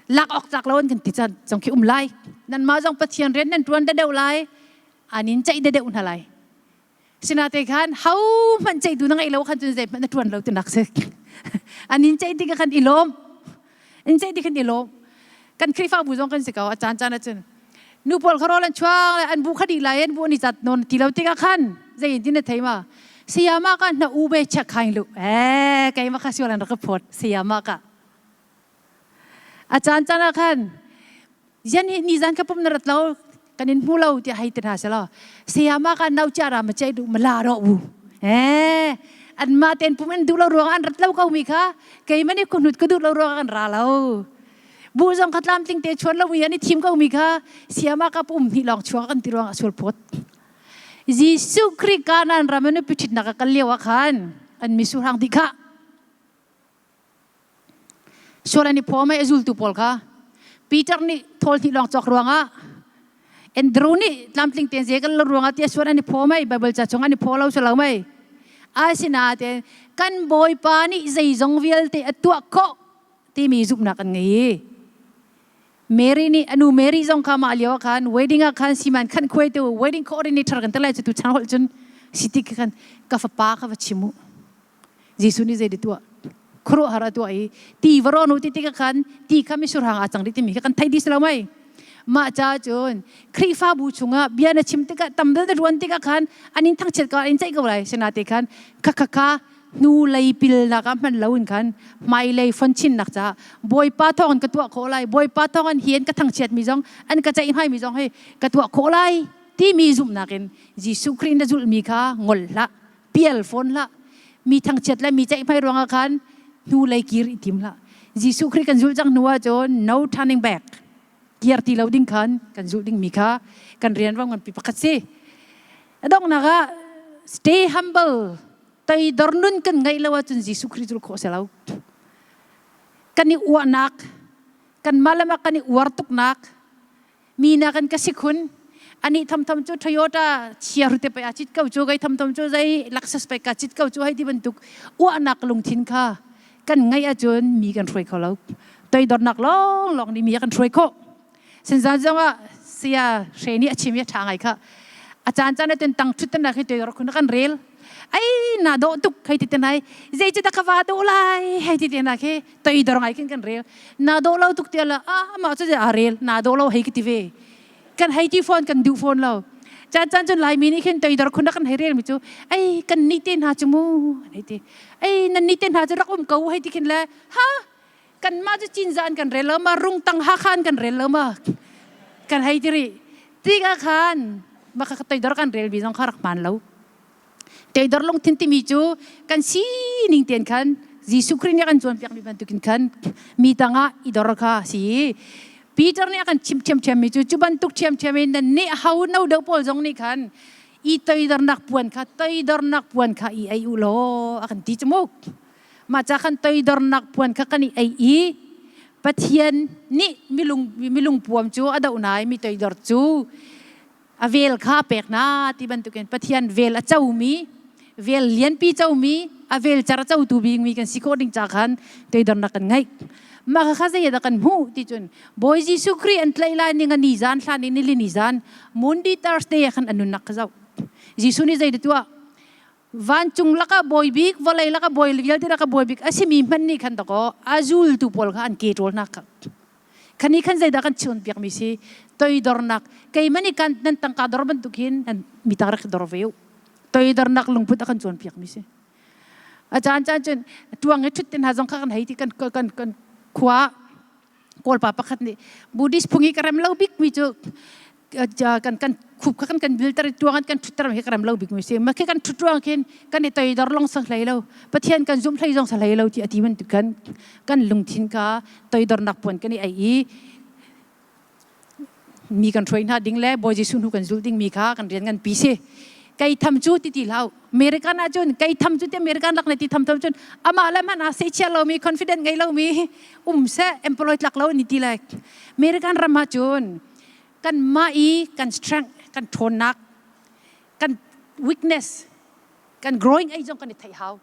lak awk tlak lo an kan ti caan zong khi um lai. Nanmah zong Pathian rian nan ṭuan deuh lai. An in ceih deuh hna lai. Sinate khan ho hmanh ceihtu na ngeih lo khan cun zeihmanh na ṭuan lo tinak si. An in ceih tik ah khan i lawm. In ceih tik khan i lawm. Kan Khrihfabu zong kan si ko a caan caan ahcun. Nu pawl kha rawl an chuang le an bu kha dih lai an bu an i cat nawn ti lo tikah khan zei in tin na thei ma? Sayama ka na u be check khaing lu. Eh keimah kha sual an rak ka phawt sayama ka. A caan caan ah khan Zian hi nizan ka pum na rat lo kan in hmu lo tiah hei ti hna selaw sayama ka nau cha ra ma chei duh ma la ro bu eh an ma ten pum an duh lo ruang an rat lo ko mi kha keimah nih kunut ka duh lo ruang an ra lo bu zong kha tlamtling te chuan lo mi an i thim ko mi kha siama ka pum hnih lawng chuak kan ti ruang ah sual phawt Jesuh Khrih Kanaan ram in nupi ṭhitnak a kal lio ah khan an misurhang dih kha Sual an i phaw mei a zultu pawl kha Peter nih thawl hnih lawng cawk ruangah Andrew nih tlamtling tein zei kan lo ruangah tiah sual an i phaw mei Bible ca chung an i phaw lo si lo mei asinain kan Bawipa nih zeizong vialte a tuah khawh timi zumhnak an ngei. Mary nih anu Mary zong kha mah lio ah khan wedding ah khan siman khan khuai tu wedding coordinator kan te lai cu tu chan holh cun si ti khan ka fapa kha va chim u Jesuh nih zei tuah khuaruahhar a tuah i ti va rawn u ti tikah khan ti kha mitsur hang aa cang dih timi kha kan theih dih si lo mei mah ca cun Khrihfabu chungah bia na chim tikah tam deuh na ruan tikah khan an in thangchiat ko an in ceih ko lai sinate khan kha kha kha hnu lei pilnak ah hman lo in khan hmailei fon chinnak caah Bawipa thawng in ka tuah khawh lai Bawipa thawng in hi an ka thangchiat mi zong an ka ceihmai mi zong hi ka tuah khawh lai timi zumhnak in Jesuh Khrih na zulhmi kha ngol hlah pial fawn hlah mi thangchiat le mi ceihmai ruangah khan hnu lei kir i tim hlah Jesuh Khrih kan zulh cang hnu ahcun no turning back kir ti lo ding khan kan zulh ding mi kha kan rian ro nganpi pakhat si a donghnak ah stay humble toidor nun kan ngeih lo ahcun Jesuh Khrih zulh khawh si lo kan i uahnak kan mah le mah kan i uar tuknak Mi nakin ka si khun. Anih thamtham cu Toyota chia rute pei aa cit ko cu, kei thamtham cu zei Lexus pei ka cit ko cu hei ti bantuk uahnak lungthin kha kan ngeih ahcun mi kan hruai kho lo. Toidornak lawnglawng nih mi a kan hruai khawh. Sinzan zongah saya Hre nih a chim i a ṭha ngai kha. A caan caan ahcun tang ṭhut tan khi toidor khun a kan rel. Ai na dawh tuk hei ti te nai zei cu dah ka va dawh lai hei ti te na khi toidor ngai khin kan rel na dawh lo tuk tiah la ah amah cu a rel na dawh lo hei ka ti ve kan hei ti fawn kan duh fawn lo caan caan cun laimi nih khin toidor khun kan hei rel mi cu ei kan ni te hna cu mu hei ti ei nan ni te hna cu rak um ko hei ti khin le ha kan mah cu cinzan kan rel lo ma rungtang hakhan kan rel lo ma kan hei ti ri. Tikah khan maka toidor kan relmi zong kha rak hmaan lo. Toidor lungthin timi cu kan sining tein khan Jesuh Khrih nih a kan cawnpiakmi bantukin khan mi tangah i dor kha a si. Peter nih a kan chimh ṭhiamṭhiammi cu cu bantuk ṭhiamṭhiam in nannih ho no deuh pawl zong nih khan i toidornak puan kha toidornak puan kha i ei u law a kan ti cu mu. Mah ca khan toidornak puan kha kan i ei i Pathian nih milung milung puam cu a doh nai mi toidor cu a vel kha a pek hna ti bantukin Pathian vel a comi vel lianpi comi a vel cer a cotu bikmi kan si khawh ding ca khan toidornak kan ngeih. Mah kha zei dah kan hmuh ti cun Bawi Jesuh Khrih an tlaih lai ning a ni zan hlan i nili ni zan Maundy Thursday ah khan a nunnak kha zoh. Jesuh nih zei dah tuah? Vancung lakah bawi bik, vawlei lakah bawi vialte lakah bawi bik a simi hmanh nih khan dakaw a zultu pawl kha an ke ṭawl hna kha. Khani khan zeidah kan chawnpiakmi si? Toidornak. Keimah nih kan nan tangka dor bantuk hin nan mi tang rak dor ve u. Toidornak lungput a kan cawnpiakmi si. A caan caan cun tuang i ṭhut te hna zong kha kan hei ti kan kan kan khua Kawlpa pakhat nih Buddhist phung i ka rem lo bikmi cu kan kan khup kha kan kan bilter tuang kan thutter hi ka rem lo bik mi si ma khi kan thut ruang khin kan i toidor long sang hlei lo Pathian kan zum hlei zong sa hlei lo ti ati man kan kan lungthin kha toidornak puan kan i ai i mi kan hruai hna ding le Bawi Jesuh hnu kan zul ding mi kha kan rian ngan pi si kei tham cu ti ti hlau American ah cun kei tham cu ti American lak ne ti tham tham cun amah le man a sei chia lo mi confident ngei lo mi um se employee tlak lo ni ti le American ram ah cun kanmah i kan strength kan ṭhawnnak kan weakness kan growing age zong kan i theih hau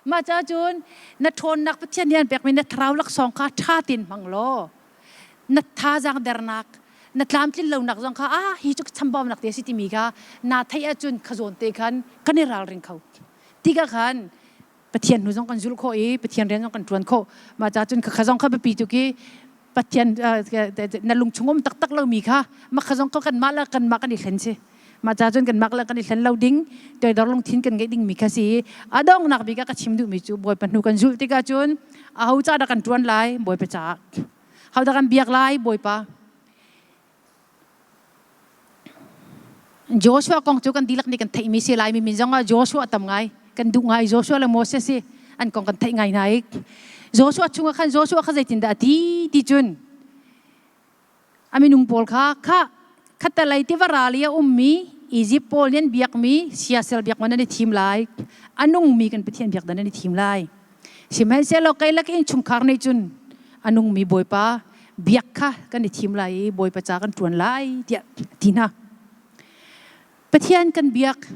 mah ca cun na ṭhawnnak Pathian nih an pekmi na thlarau laksawng kha ṭha tein hmang law na thazaang dernak na tlamtlin lonak zong kha ah hi cu chambaunak te a si timi kha naa theih ahcun kha zawn te khan kan i ralring kho tikah khan Pathian hnu zong kan zulh khawh i Pathian rian zong kan ṭuan khawh. Mah ca cun kha zong kha biapi tuk i Pathian na lung chung um taktak lomi kha mah kha zong kha kanmah le kanmah kan i hlen si. Mah ca cun kanmah le kan i hlen lo ding toidor lungthin kan ngeih dingmi kha si. A donghnak bik ah ka chim duhmi cu Bawipa hnu kan zulh tikah cun aho ca dah kan ṭuan lai Bawipa caah. Ho dah kan biak lai Bawipa. Joshua kong cu kan dihlak nih kan theihmi si Laimi min zong ah Joshua tam ngai kan duh ngai Joshua le Moses si an kong kan theih ngai hna i Joshua chungah khan Joshua kha zeitindah a ti ti cun a minung pawl kha kha khatalei tiva ral i a ummi Egypt pawl nih an biakmi siasal biak man an i thim lai a nungmi kan Pathian biak dan an i thim lai Sihmanhsehlaw kei le ka innchungkhar nih cun a nungmi Bawipa biak kha kan i thim lai i Bawipa ca kan ṭuan lai tiah a ti hna. Pathian kan biak,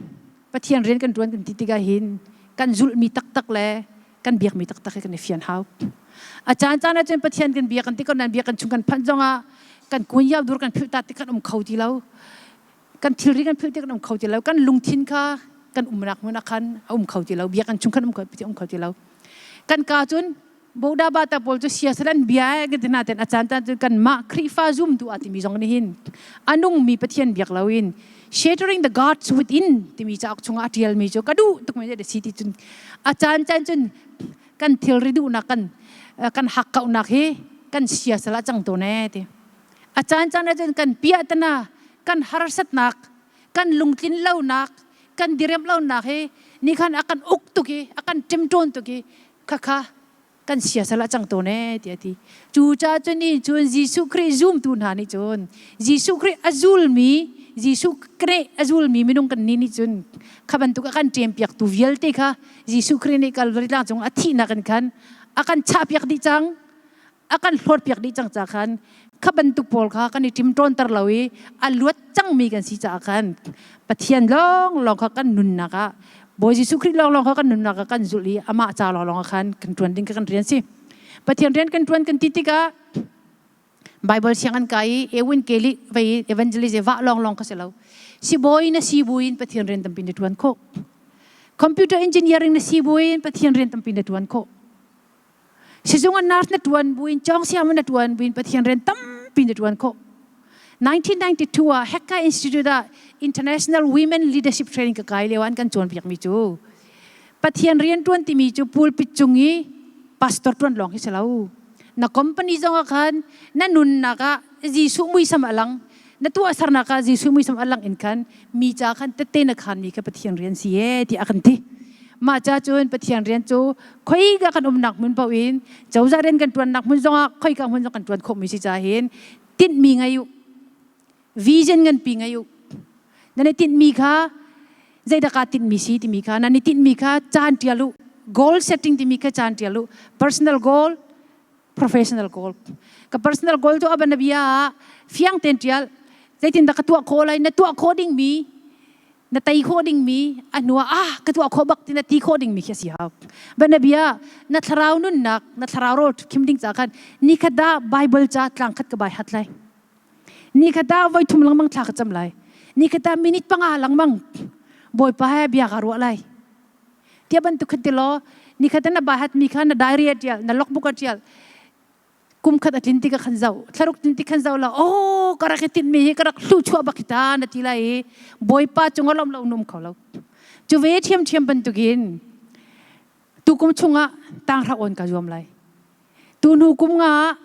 Pathian rian kan ṭuan kan ti tikah hin kan zulhmi taktak le kan biakmi taktak hi kan i fian hau. A caan caan ah cun Pathian kan biak kan ti ko nain biak kan chung kan phanh zongah kan kun yau dur kan philh ta ti kan um kho ti lo. Kan thilri kan philh ti kan um kho ti lo kan lungthin kha kan umnak hmun ah khan a um kho ti lo biakinn chung khan um kho um kho ti lo kan ka cun boda bata pawl cu siasal an bia kan ti na ten a caan tan cun kan mah Khrihfa zumtu a timi zong nih hin a nungmi Pathian biak loin shattering the gods within timi cauk chungah a tialmi cu ka duh tuk mi si ti cun a caan caan cun kan thilri duhnak kan kan hakkauhnak hi kan siasal a cang tawn e ti A caancaan ahcun kan piahtana, kan harsatnak, kan lungtlin lonak, kan diriamh lonak hi ni khan a kan uk tuk i a kan ṭemṭawn tuk i khakha kan siasal a cang tawn ee tiah a ti. Cu caah cun ni cun Jesuh Khrih zumtu hna nih cun Jesuh Khrih a zulmi Jesuh Khrih a zulmi minung kan nih nih cun kha bantuk a kan ṭempiaktu vialte kha Jesuh Khrih nih Kalvari tlang cung a thihnak in khan a kan chahpiak dih cang. A kan hlawtpiak dih cang ca khan kha bantuk pawl kha kan i ṭimṭawnter lo i a luat cangmi kan si caah khan Pathian lawnglawng kha kan nunnak ah Bawi Jesuh Khrih lawnglawng kha kan nunnak ah kan zulh i amah ca lawnglawng ah khan kan ṭuan ding kha kan rian si. Pathian rian kan ṭuan kan ti tikah Bible siang an kai i Ewin Kelly vei evangelist vah lawnglawng kha si lo. Sibawi na si buin Pathian rian tampi na ṭuan khawh. Computer engineering na si buin Pathian rian tampi na ṭuan khawh. Sizung ah nurse na ṭuan buin cawngsiam na ṭuan buin Pathian rian tampi na ṭuan khawh. 1992 ah Hekka Institute ah International Women Leadership Training ka kai lio an kan cawnpiakmi cu Pathian rian ṭuan timi cu pulpit cung i pastor ṭuan lawng hi si lo. Na company zong ah khan na nunnak ah Jesuh muisam a lang. Na tuahsernak ah Jesuh muisam a lang in khan mi ca khan tette na khan mi kha Pathian rian si e ti a kan ti. Mah ca cun Pathian rian cu khoika kan umnak hmun paoh in cozah rian kan ṭuannak hmun zongah khoika hmun zong kan ṭuan khawhmi si ca hin tinhmi ngei u. Vision nganpi ngei u. Nan i tinhmi kha zeidah kaa tinhmi si timi kha nan i tinhmi kha caan ṭial u. Goal setting timi kha caan ṭial u. Personal goal, professional goal. Ka personal goal cu abanabia ah fiang tein ṭial. Zeitindah ka tuah khawh lai? Na tuah khawh dingmi na tei khawh dingmi a hnu ah ah ka tuah khawh bak ti na ti khawh dingmi khi a si hau. Banabia na thlarau nunnak na thlarau rawl khim ding ca khan nikhat dah Bible ca tlang khat ka bai hat lai. Nikhat ah voi thum lengmang thla ka cam lai. Nikhat ah minute panga lengmang Bawipa he bia ka ruah lai. Tia bantuk khan ti law nikhat na bai hat mi kha na diary a tial na logbook a tial kum khat a tlin ti ka khan zau thlaruk tlin ti khan zau la oh ka rak i tinh mi hi ka rak hlu chuah bak ta na ti lai i bawipa cung a lom lo num kho lo cu ve thiam thiam bantukin tu kum chungah tanghra on ka zuam lai tu hnu kum nga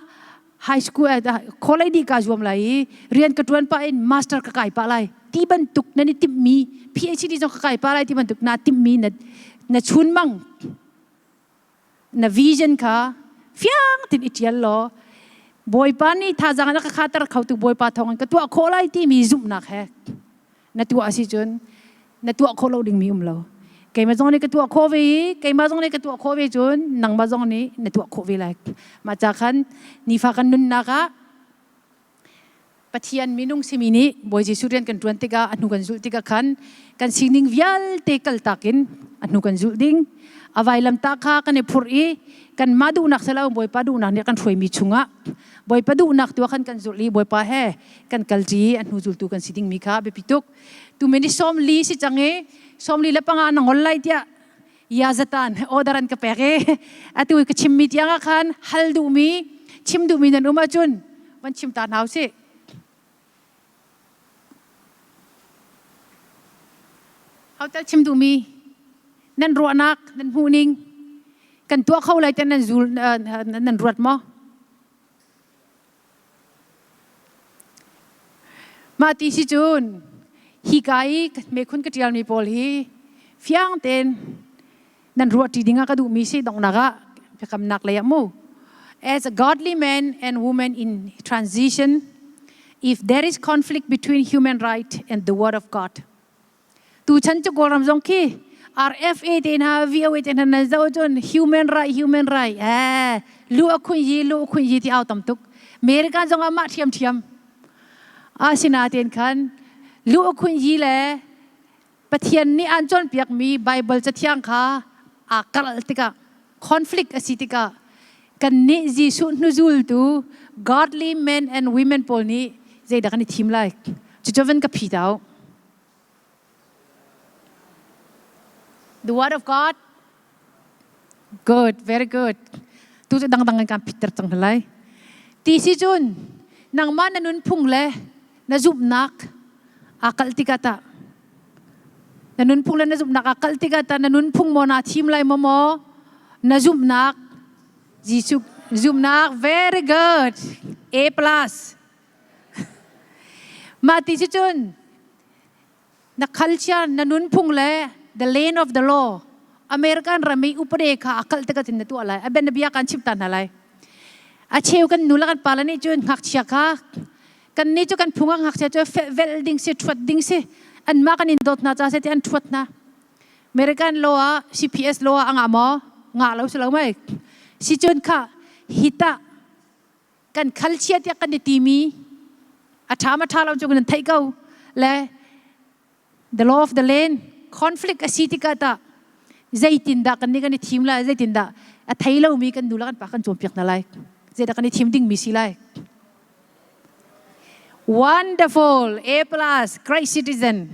high school college di ka zuam lai i rian ka tuan pa in master ka kai pa lai ti bantuk nan i timh mi PhD zong ka kai pa lai ti bantuk na timh mi na na chun mang Na vision kha fiang tin i ṭial law Bawipa nih thazaang na ka khater khotu Bawipa thawngin ka tuah khawh lai timi zumhnak he na tuah a si cun na tuah khawh lo dingmi um lo. Keimah zong nih ka tuah khawh ve i keimah zong nih ka tuah khawh ve cun nangmah zong nih na tuah khawh ve lai. Mah ca khan nifa kan nunnak ah Pathian minung simi nih Bawi Jesuh rian kan ṭuan tikah a hnu kan zulh tikah khan kan sining vialte kaltak in a hnu kan zulh ding. A vailamtah kha kan i phurh i kanmah duhnak si lo Bawipa duhnak nih a kan hruaimi chungah Bawipa duhnak tu ah khan kan zulh i Bawipa he kan kalṭi i a hnu zultu kan si dingmi kha a biapi tuk. Tumin i 40 si cang i 45 na ngol lai tiah yazatan order an ka pek i atu ka chimmi tiang ah khan hal duhmi chim duhmi nan um ahcun van chim ta hna usih. Hotel chim duhmi nan ruahnak nan hmuhning kan tuah kho lai te nan zul nan ruat maw? Mah ti si cun hika i mekhun ka ṭialmi pawl hi fiang tein nan ruahṭi dingah ka duhmi si donghnak ah biakamnak lei ah mu. As a godly man and woman in transition, if there is conflict between human right and the word of God, Tuchan cu Kawlram zong khi RFA te hna VOA te hna nan zoh cun human right human right eh lu a khun yi lu a khun yi ti au tam tuk American zong ah mah thiam thiam asinain khan lu a khun yi le Pathian nih an cawnpiakmi Bible cathiang kha aa karh tikah conflict a si tikah kannih Jesuh hnuzultu godly men and women pawl nih zeidah kan i thim lai cucu van ka phi tau The word of God Good, very good. Tu cu dangdang in kan phitter cang lai. Ti si cun nangmah na nunphung le na zumhnak aa kalh tikah tah Na nunphung le na zumhnak aa kalh tikah tah na nunphung maw naa thim lai maw maw na zumhnak Jesuh zumhnak very good A plus mah ti si cun na culture na nunphung le the lane of the law American ram i upade kha a kalh tikah cun na tuah lai a ben na bia kan chimh ta hna lai a cheu kan nu le kan pa le nih cun ngakchia kha Kannih cu kan phung ah ngakchia cu velh ding si, ṭhuat ding si. Anmah kan in dawt hna ca si ti an ṭhuat hna. American law ah CPS law ah a ngah maw? Ngah lo si lo mei. Si cun kha hitah kan khalchia tiah kan i timi a ṭha ma ṭha lo cu kan theih ko le the law of the land conflict a si tikah tah zeitindah kan nih kan i thim lai zeitindah a thei lomi kan nu le kan pa kan cawnpiak hna lai zeidah kan i thim dingmi si lai wonderful A plus great citizen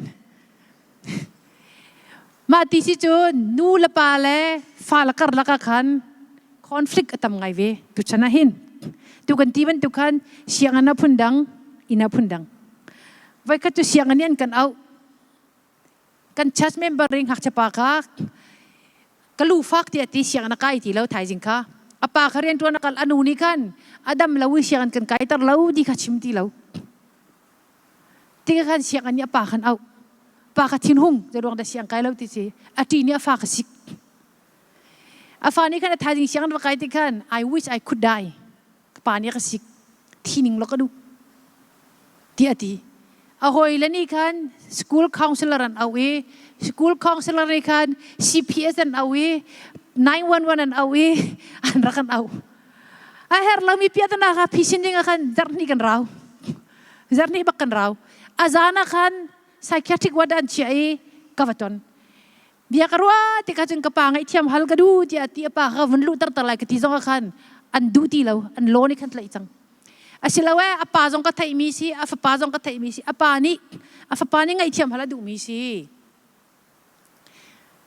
mah ti si cun nu le pa le fa le karlak ah khan conflict a tam ngai ve tu chan ah hin tu kan ti bantuk khan sianginn ah phun dang inn ah phun dang Voikhat cu sianginn nih an kan auh. Kan church member ring ngakchia pa kha ka lu fak tiah ti sianginn a kai ti lo thaizing kha. A pa kha rian ṭuan a kal a nu nih khan a dam lo i sianginn kan kaiter lo ti kha chim ti lo. Ti khan sianginn nih a pa khan auh. Pa kha thinhung zei ruang dah siang kai lo ti si. A ṭi nih a fa kha sik. A fa nih khan a thaizing sianginn va kai ti khan I wish I could die. Ka pa nih a ka sik. Thi ning law ka duh. Ti a ti. A hawi le nih khan school counselor an auh i school counselor nih khan CPS an auh i 911 an auh i an rak an auh. A her lomi piahtana kha phisin ding ah khan zarhnih kan rau. Zarhnih bak kan rau. A zan ah khan psychiatric ward an chiah i ka va ton. Bia ka ruah tikah cun ka pa ngaihthiam hal ka duh tiah ti a pa kha vun luh tar lai ka ti zong ah khan an duh ti lo an law nih khan tlaih cang. Asiloe a pa zong ka theihmi si, a fapa zong ka theihmi si, a pa nih a fapa nih ngaihthiam hal a duhmi si.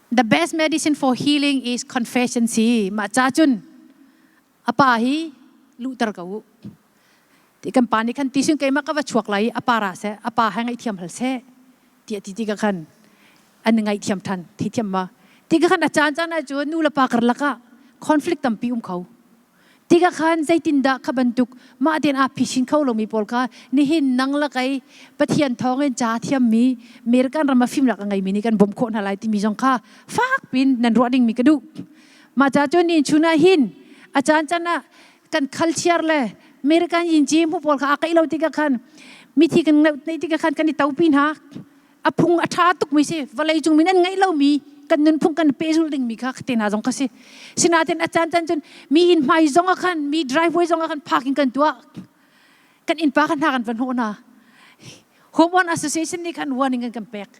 The best medicine for healing is confession si. Mah ca cun a pa hi luhter ko u. Ti kan pa nih khan ti sin keimah ka va chuak lai i a pa ra seh, a pa he ngaihthiam hal seh tiah ti ti ka khan an ngaihthiam than thi thiam ma. Ti ka khan a caan caan ah cun nu le pa karlak ah conflict tampi um kho. Tikah khan zeitindah kha bantuk mah tein aa phisin kho lomi pawl kha nihin nang le kei Pathian thawngin ca thiammi American ram ah fimnak a ngeimi nih kan bawmh khawh hna lai timi zong kha fak pin nan ruah dingmi ka duh. Mah ca cun ni chun ah hin a caan caan ah kan culture le American yinci hmu pawl kha aa kaih lo tikah khan mithi kan ngeih tikah khan kan i topi hna. A phung a ṭha tukmi si vawlei cung mi nan ngeih lomi kan nunphung kan pehzulh dingmi kha te hna zong kha si. Sinain a caan caan cun mi inn hmai zong ah khan mi driveway zong ah khan parking kan tuah. Kan innpa kha hna kan van hnawh hna. Home Association nih khan warning an kan pek.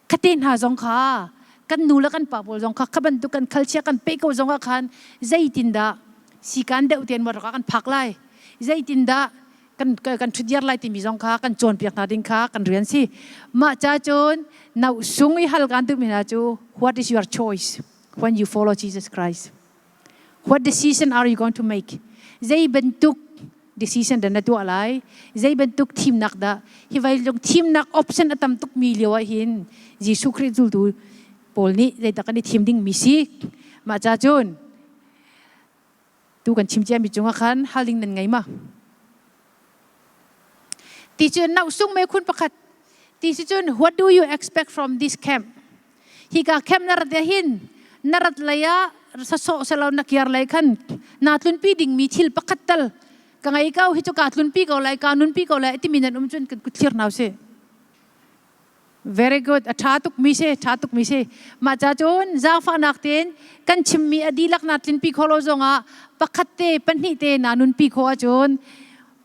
Khate hna zong kha kan nu le kan pa pawl zong kha kha bantuk kan culture kan pe ko zong ah khan zeitindah sikan deuh tein motor kan phak lai. Zeitindah kan kan ṭhutdiar lai timi zong kha kan cawnpiak hna ding kha kan rian si. Mah ca cun nau sung i hal kan duhmi hna cu what is your choice when you follow Jesus Christ? What decision are you going to make? Zei bantuk decision dah na tuah lai? Zei bantuk thimnak dah? Hi vawleicung thimnak option a tam tukmi lio ah hin Jesuh Khrih zultu pawl nih zeidah kan i thim dingmi si? Mah ca cun Tu kan chim ciami cungah khan hal ding nan ngei ma? Ti cu nauh sung me khun pakhat. Ti si cun what do you expect from this camp? Hika camp na rat hin na rat lei ah sasawh selo na kiar lei khan na tlunpi dingmi thil pakhat tal ka ngei ko hi cu ka tlunpi ko lai ka nunpi ko lai timi nan um cun kan kut thlir nau si. Very good. A ṭha tuk mi si, ṭha tuk mi si. Mah ca cun zaangfahnak tein kan chimmi a dihlak na tlinpi khawh lo zongah pakhat te, pahnih te na nunpi khawh ahcun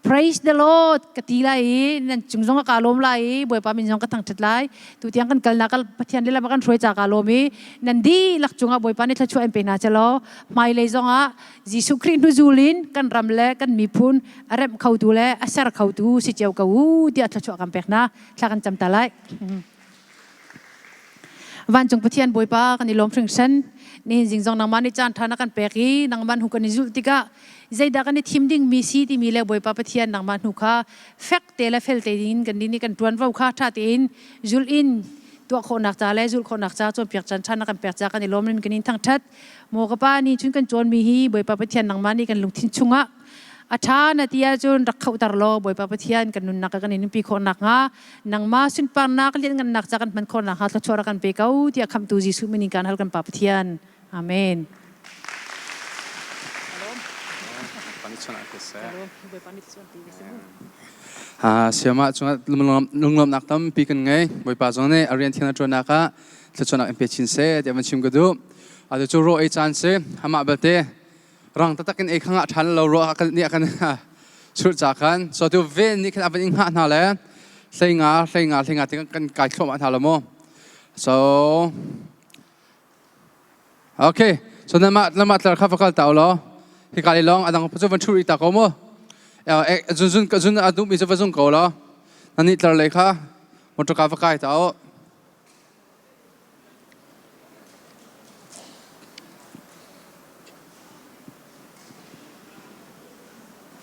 praise the Lord ka ti lai i nan cung zong ka lawm lai i Bawipa min zong ka thangṭhat lai. Tutiang kan kalnak Pathian lila kan hruai ca ka lawm i nan dihlak cungah Bawipa nih thluachuah in pe hna selaw hmailei zongah Jesuh Khrih hnuzul in kan ram le kan miphun a remh khotu le a ser khotu si cio ko u tiah thluachuah kan pek hna. Thla kan cam ta lai. Vancung Pathian Bawipa kan i lawm hringhran. Nihin zing zong nangmah nih caan ṭha na kan pek i nangmah hnu kan i zulh tikah zeidah kan i thim ding mi si timi le Bawipa Pathian nangmah hnu kha fek te le fel te in kan nih kan ṭuanvo kha ṭha tein zulh in tuah khawhnak ca le zulh khawhnak ca cawnpiak caan ṭha na kan pek ca kan i lawm in kan in thangṭhat. Maw ka pa ni chun kan cawnmi hi Bawipa Pathian nangmah nih kan lungthin chungah a ṭha na ti ahcun rak khohter law Bawipa Pathian kan nunnak kan in nunpi khawh nakhnga nangmah sunparnak lianngannak ca kan hman khawh nakhnga thluachuah rak kan pe ko tiah khamhtu Jesuh min in kan hal kan Pa Pathian. Amen. Siamah cungah lunglawmhnak tampi kan ngei. Bawipa zong nih a rian thiang a ṭuannak ah thluachuahnak in pe chin seh tiah van chim ka duh. Atu cu raw ei caan si. Amah belte rang taktak in ei kha ngah ṭhan lo ruah kan nih kan surh ca khan so tu ven nih khan a van in hngah hna le hlei nga hlei nga hlei nga ti kan kai thluahmah hna lo mu so okay so nama nama tlar kha fakal ta lo hi ka le long adang chu van chu ri ta ko mu zun zun zun adu mi chu va zung ko lo nani tlar le kha motor ka va kai ta o.